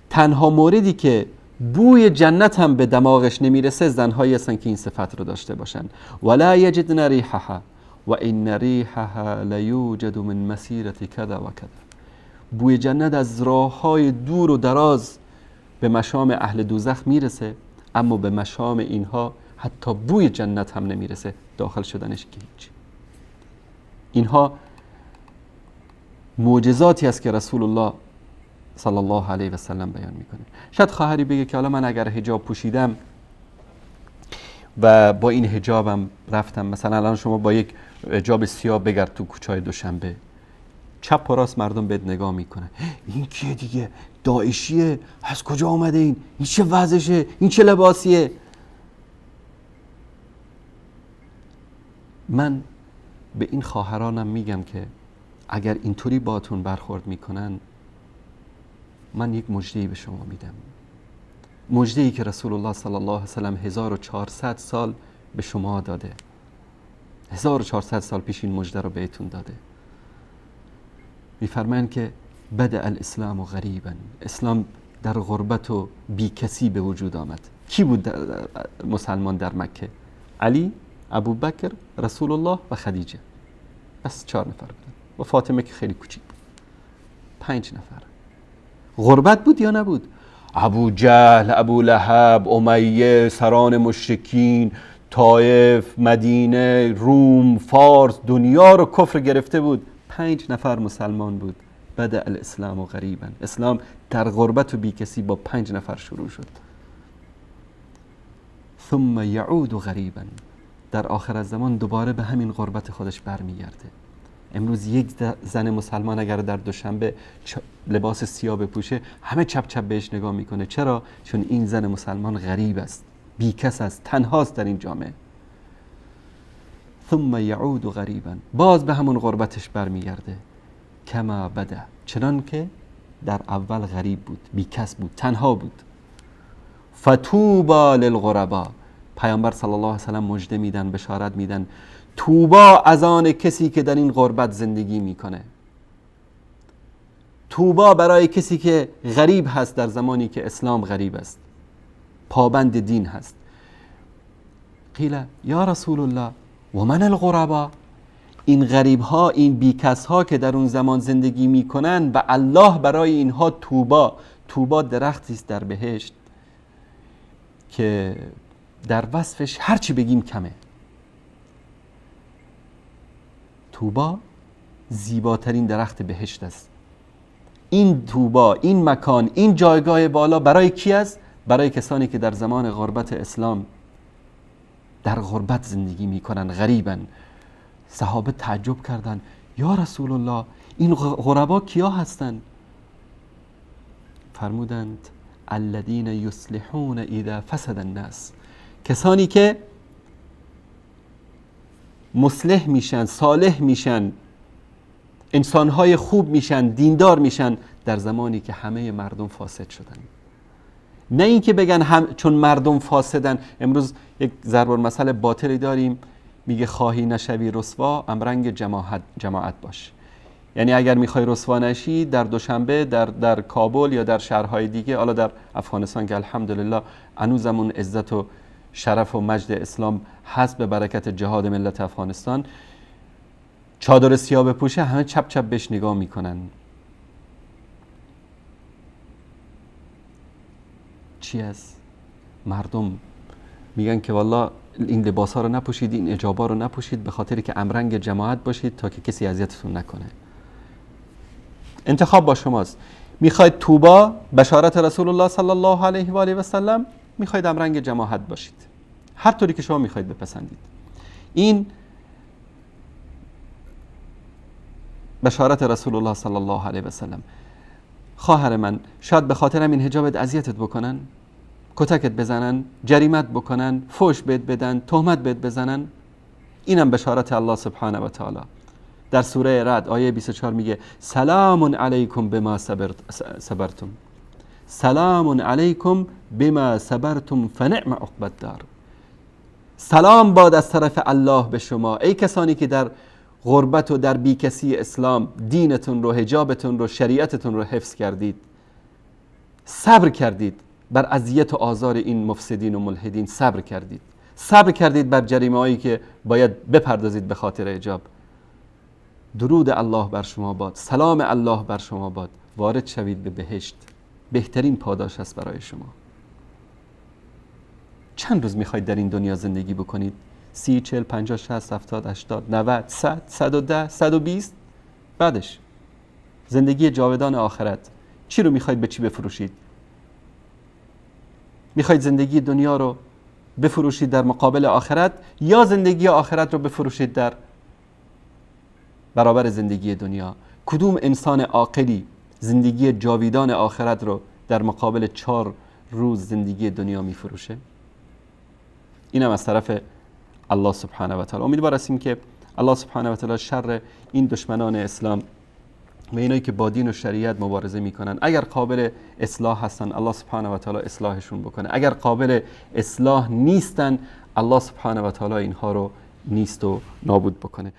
تنها موردی که بوی جنت هم به دماغش نمیرسه زنهایی هستن که این صفت رو داشته باشن. ولا یجدن ریحها و این ریحها لیوجد من مسیرة کذا و کذا. بوی جنت از راههای دور و دراز به مشام اهل دوزخ میرسه، اما به مشام اینها حتی بوی جنت هم نمیرسه، داخل شدنش که هیچ. اینها معجزاتی است که رسول الله صلی الله علیه و سلم بیان میکنه. شاید خواهری بگه که حالا من اگر حجاب پوشیدم و با این حجابم رفتم، مثلا الان شما با یک حجاب سیاه بگرد تو کوچهای دوشنبه، چپ و راست مردم بهت نگاه میکنن، این کیه دیگه، داعشیه، از کجا اومده این چه وضعشه، این چه لباسیه. من به این خواهرانم میگم که اگر اینطوری باتون برخورد میکنن، من یک مژده‌ای به شما میدم، مژده‌ای که رسول الله صلی الله علیه و سلم 1400 سال به شما داده. 1400 سال پیش این مژده رو بهتون داده. میفرمایند که بدأ الاسلام غریبا، اسلام در غربت و بیکسی به وجود آمد. کی بود مسلمان در مکه؟ علی، ابوبکر، رسول الله و خدیجه. بس 4 نفر بودن و فاطمه که خیلی کوچیک بود. 5 نفر. غربت بود یا نبود؟ ابو جهل، ابو لهب، امیه، سران مشرکین، طائف، مدینه، روم، فارس، دنیا رو کفر گرفته بود. 5 نفر مسلمان بود. بدأ الاسلام غریبا، اسلام در غربت و بیکسی با 5 نفر شروع شد. ثم یعود غریبا، در آخر زمان دوباره به همین غربت خودش برمیگرده. امروز یک زن مسلمان اگر در دوشنبه لباس سیاه بپوشه، همه چپ چپ بهش نگاه میکنه. چرا؟ چون این زن مسلمان غریب است، بیکس است، تنهاست در این جامعه. ثم یعود غریبا، باز به همون غربتش برمیگرده. کما بدا، چنان که در اول غریب بود، بیکس بود، تنها بود. فطوبی للغربا، پیامبر صلی الله علیه و سلم مژده میدن، بشارت میدن، توبا از آن کسی که در این غربت زندگی میکنه. توبا برای کسی که غریب هست در زمانی که اسلام غریب است، پابند دین هست. قیل یا رسول الله و من الغربا، این غریب ها، این بیکس ها که در اون زمان زندگی میکنن و الله برای اینها توبا. توبا درختی است در بهشت که در وصفش هرچی بگیم کمه. توبا زیباترین درخت بهشت است. این توبا، این مکان، این جایگاه بالا برای کی است؟ برای کسانی که در زمان غربت اسلام در غربت زندگی میکنن، غریبن. صحابه تعجب کردن، یا رسول الله این غربا کیا هستند؟ فرمودند الذین یصلحون اذا فسد الناس، کسانی که مصلح میشن، صالح میشن، انسانهای خوب میشن، دیندار میشن در زمانی که همه مردم فاسد شدن. نه اینکه بگن هم چون مردم فاسدن. امروز یک ضرب المثل باطلی داریم، میگه خواهی نشوی رسوا امرنگ جماعت باش. یعنی اگر میخوای رسوا نشی در دوشنبه، در کابل یا در شهرهای دیگه، حالا در افغانستان که الحمدلله هنوزمون عزت و شرف و مجد اسلام هست به برکت جهاد ملت افغانستان، چادر سیاه بپوشه همه چپ چپ بهش نگاه میکنن. چی از مردم میگن که والله این لباس ها رو نپوشید، این اجابا رو نپوشید، به خاطر که امرنگ جماعت باشید تا که کسی اذیتتون نکنه. انتخاب با شماست. میخواید توبا، بشارت رسول الله صلی الله علیه و آله و سلم، میخواید امرنگ جماعت باشید، هر طوری که شما میخواید بپسندید. این بشارت رسول الله صلی الله علیه و سلم. خواهر من، شاید به خاطر همین حجابت اذیتت بکنن، کتکت بزنن، جریمت بکنن، فوش بهت بدن، تهمت بهت بزنن. اینم بشارت الله سبحانه و تعالی. در سوره رعد آیه 24 میگه سلام علیکم بما صبرتم، سلام علیکم بما صبرتم فنعم عقبی الدار. سلام باد از طرف الله به شما ای کسانی که در غربت و در بیکسی اسلام دینتون رو، حجابتون رو، شریعتتون رو حفظ کردید، صبر کردید بر اذیت و آزار این مفسدین و ملحدین، صبر کردید، صبر کردید بر جریمه هایی که باید بپردازید به خاطر حجاب. درود الله بر شما باد، سلام الله بر شما باد، وارد شوید به بهشت، بهترین پاداش است برای شما. چند روز میخواید در این دنیا زندگی بکنید؟ 30، 40، 50، 60، 70، 80، 90، 100، 110، 120. بعدش زندگی جاودان آخرت. چی رو میخواید به چی بفروشید؟ میخواید زندگی دنیا رو بفروشید در مقابل آخرت، یا زندگی آخرت رو بفروشید در برابر زندگی دنیا؟ کدوم انسان عاقلی زندگی جاویدان آخرت رو در مقابل 4 روز زندگی دنیا میفروشه؟ اینم از طرف الله سبحانه و تعالی. امیدوار هستیم که الله سبحانه و تعالی شر این دشمنان اسلام و اینایی که با دین و شریعت مبارزه میکنن، اگر قابل اصلاح هستن الله سبحانه و تعالی اصلاحشون بکنه، اگر قابل اصلاح نیستن الله سبحانه و تعالی اینها رو نیست و نابود بکنه.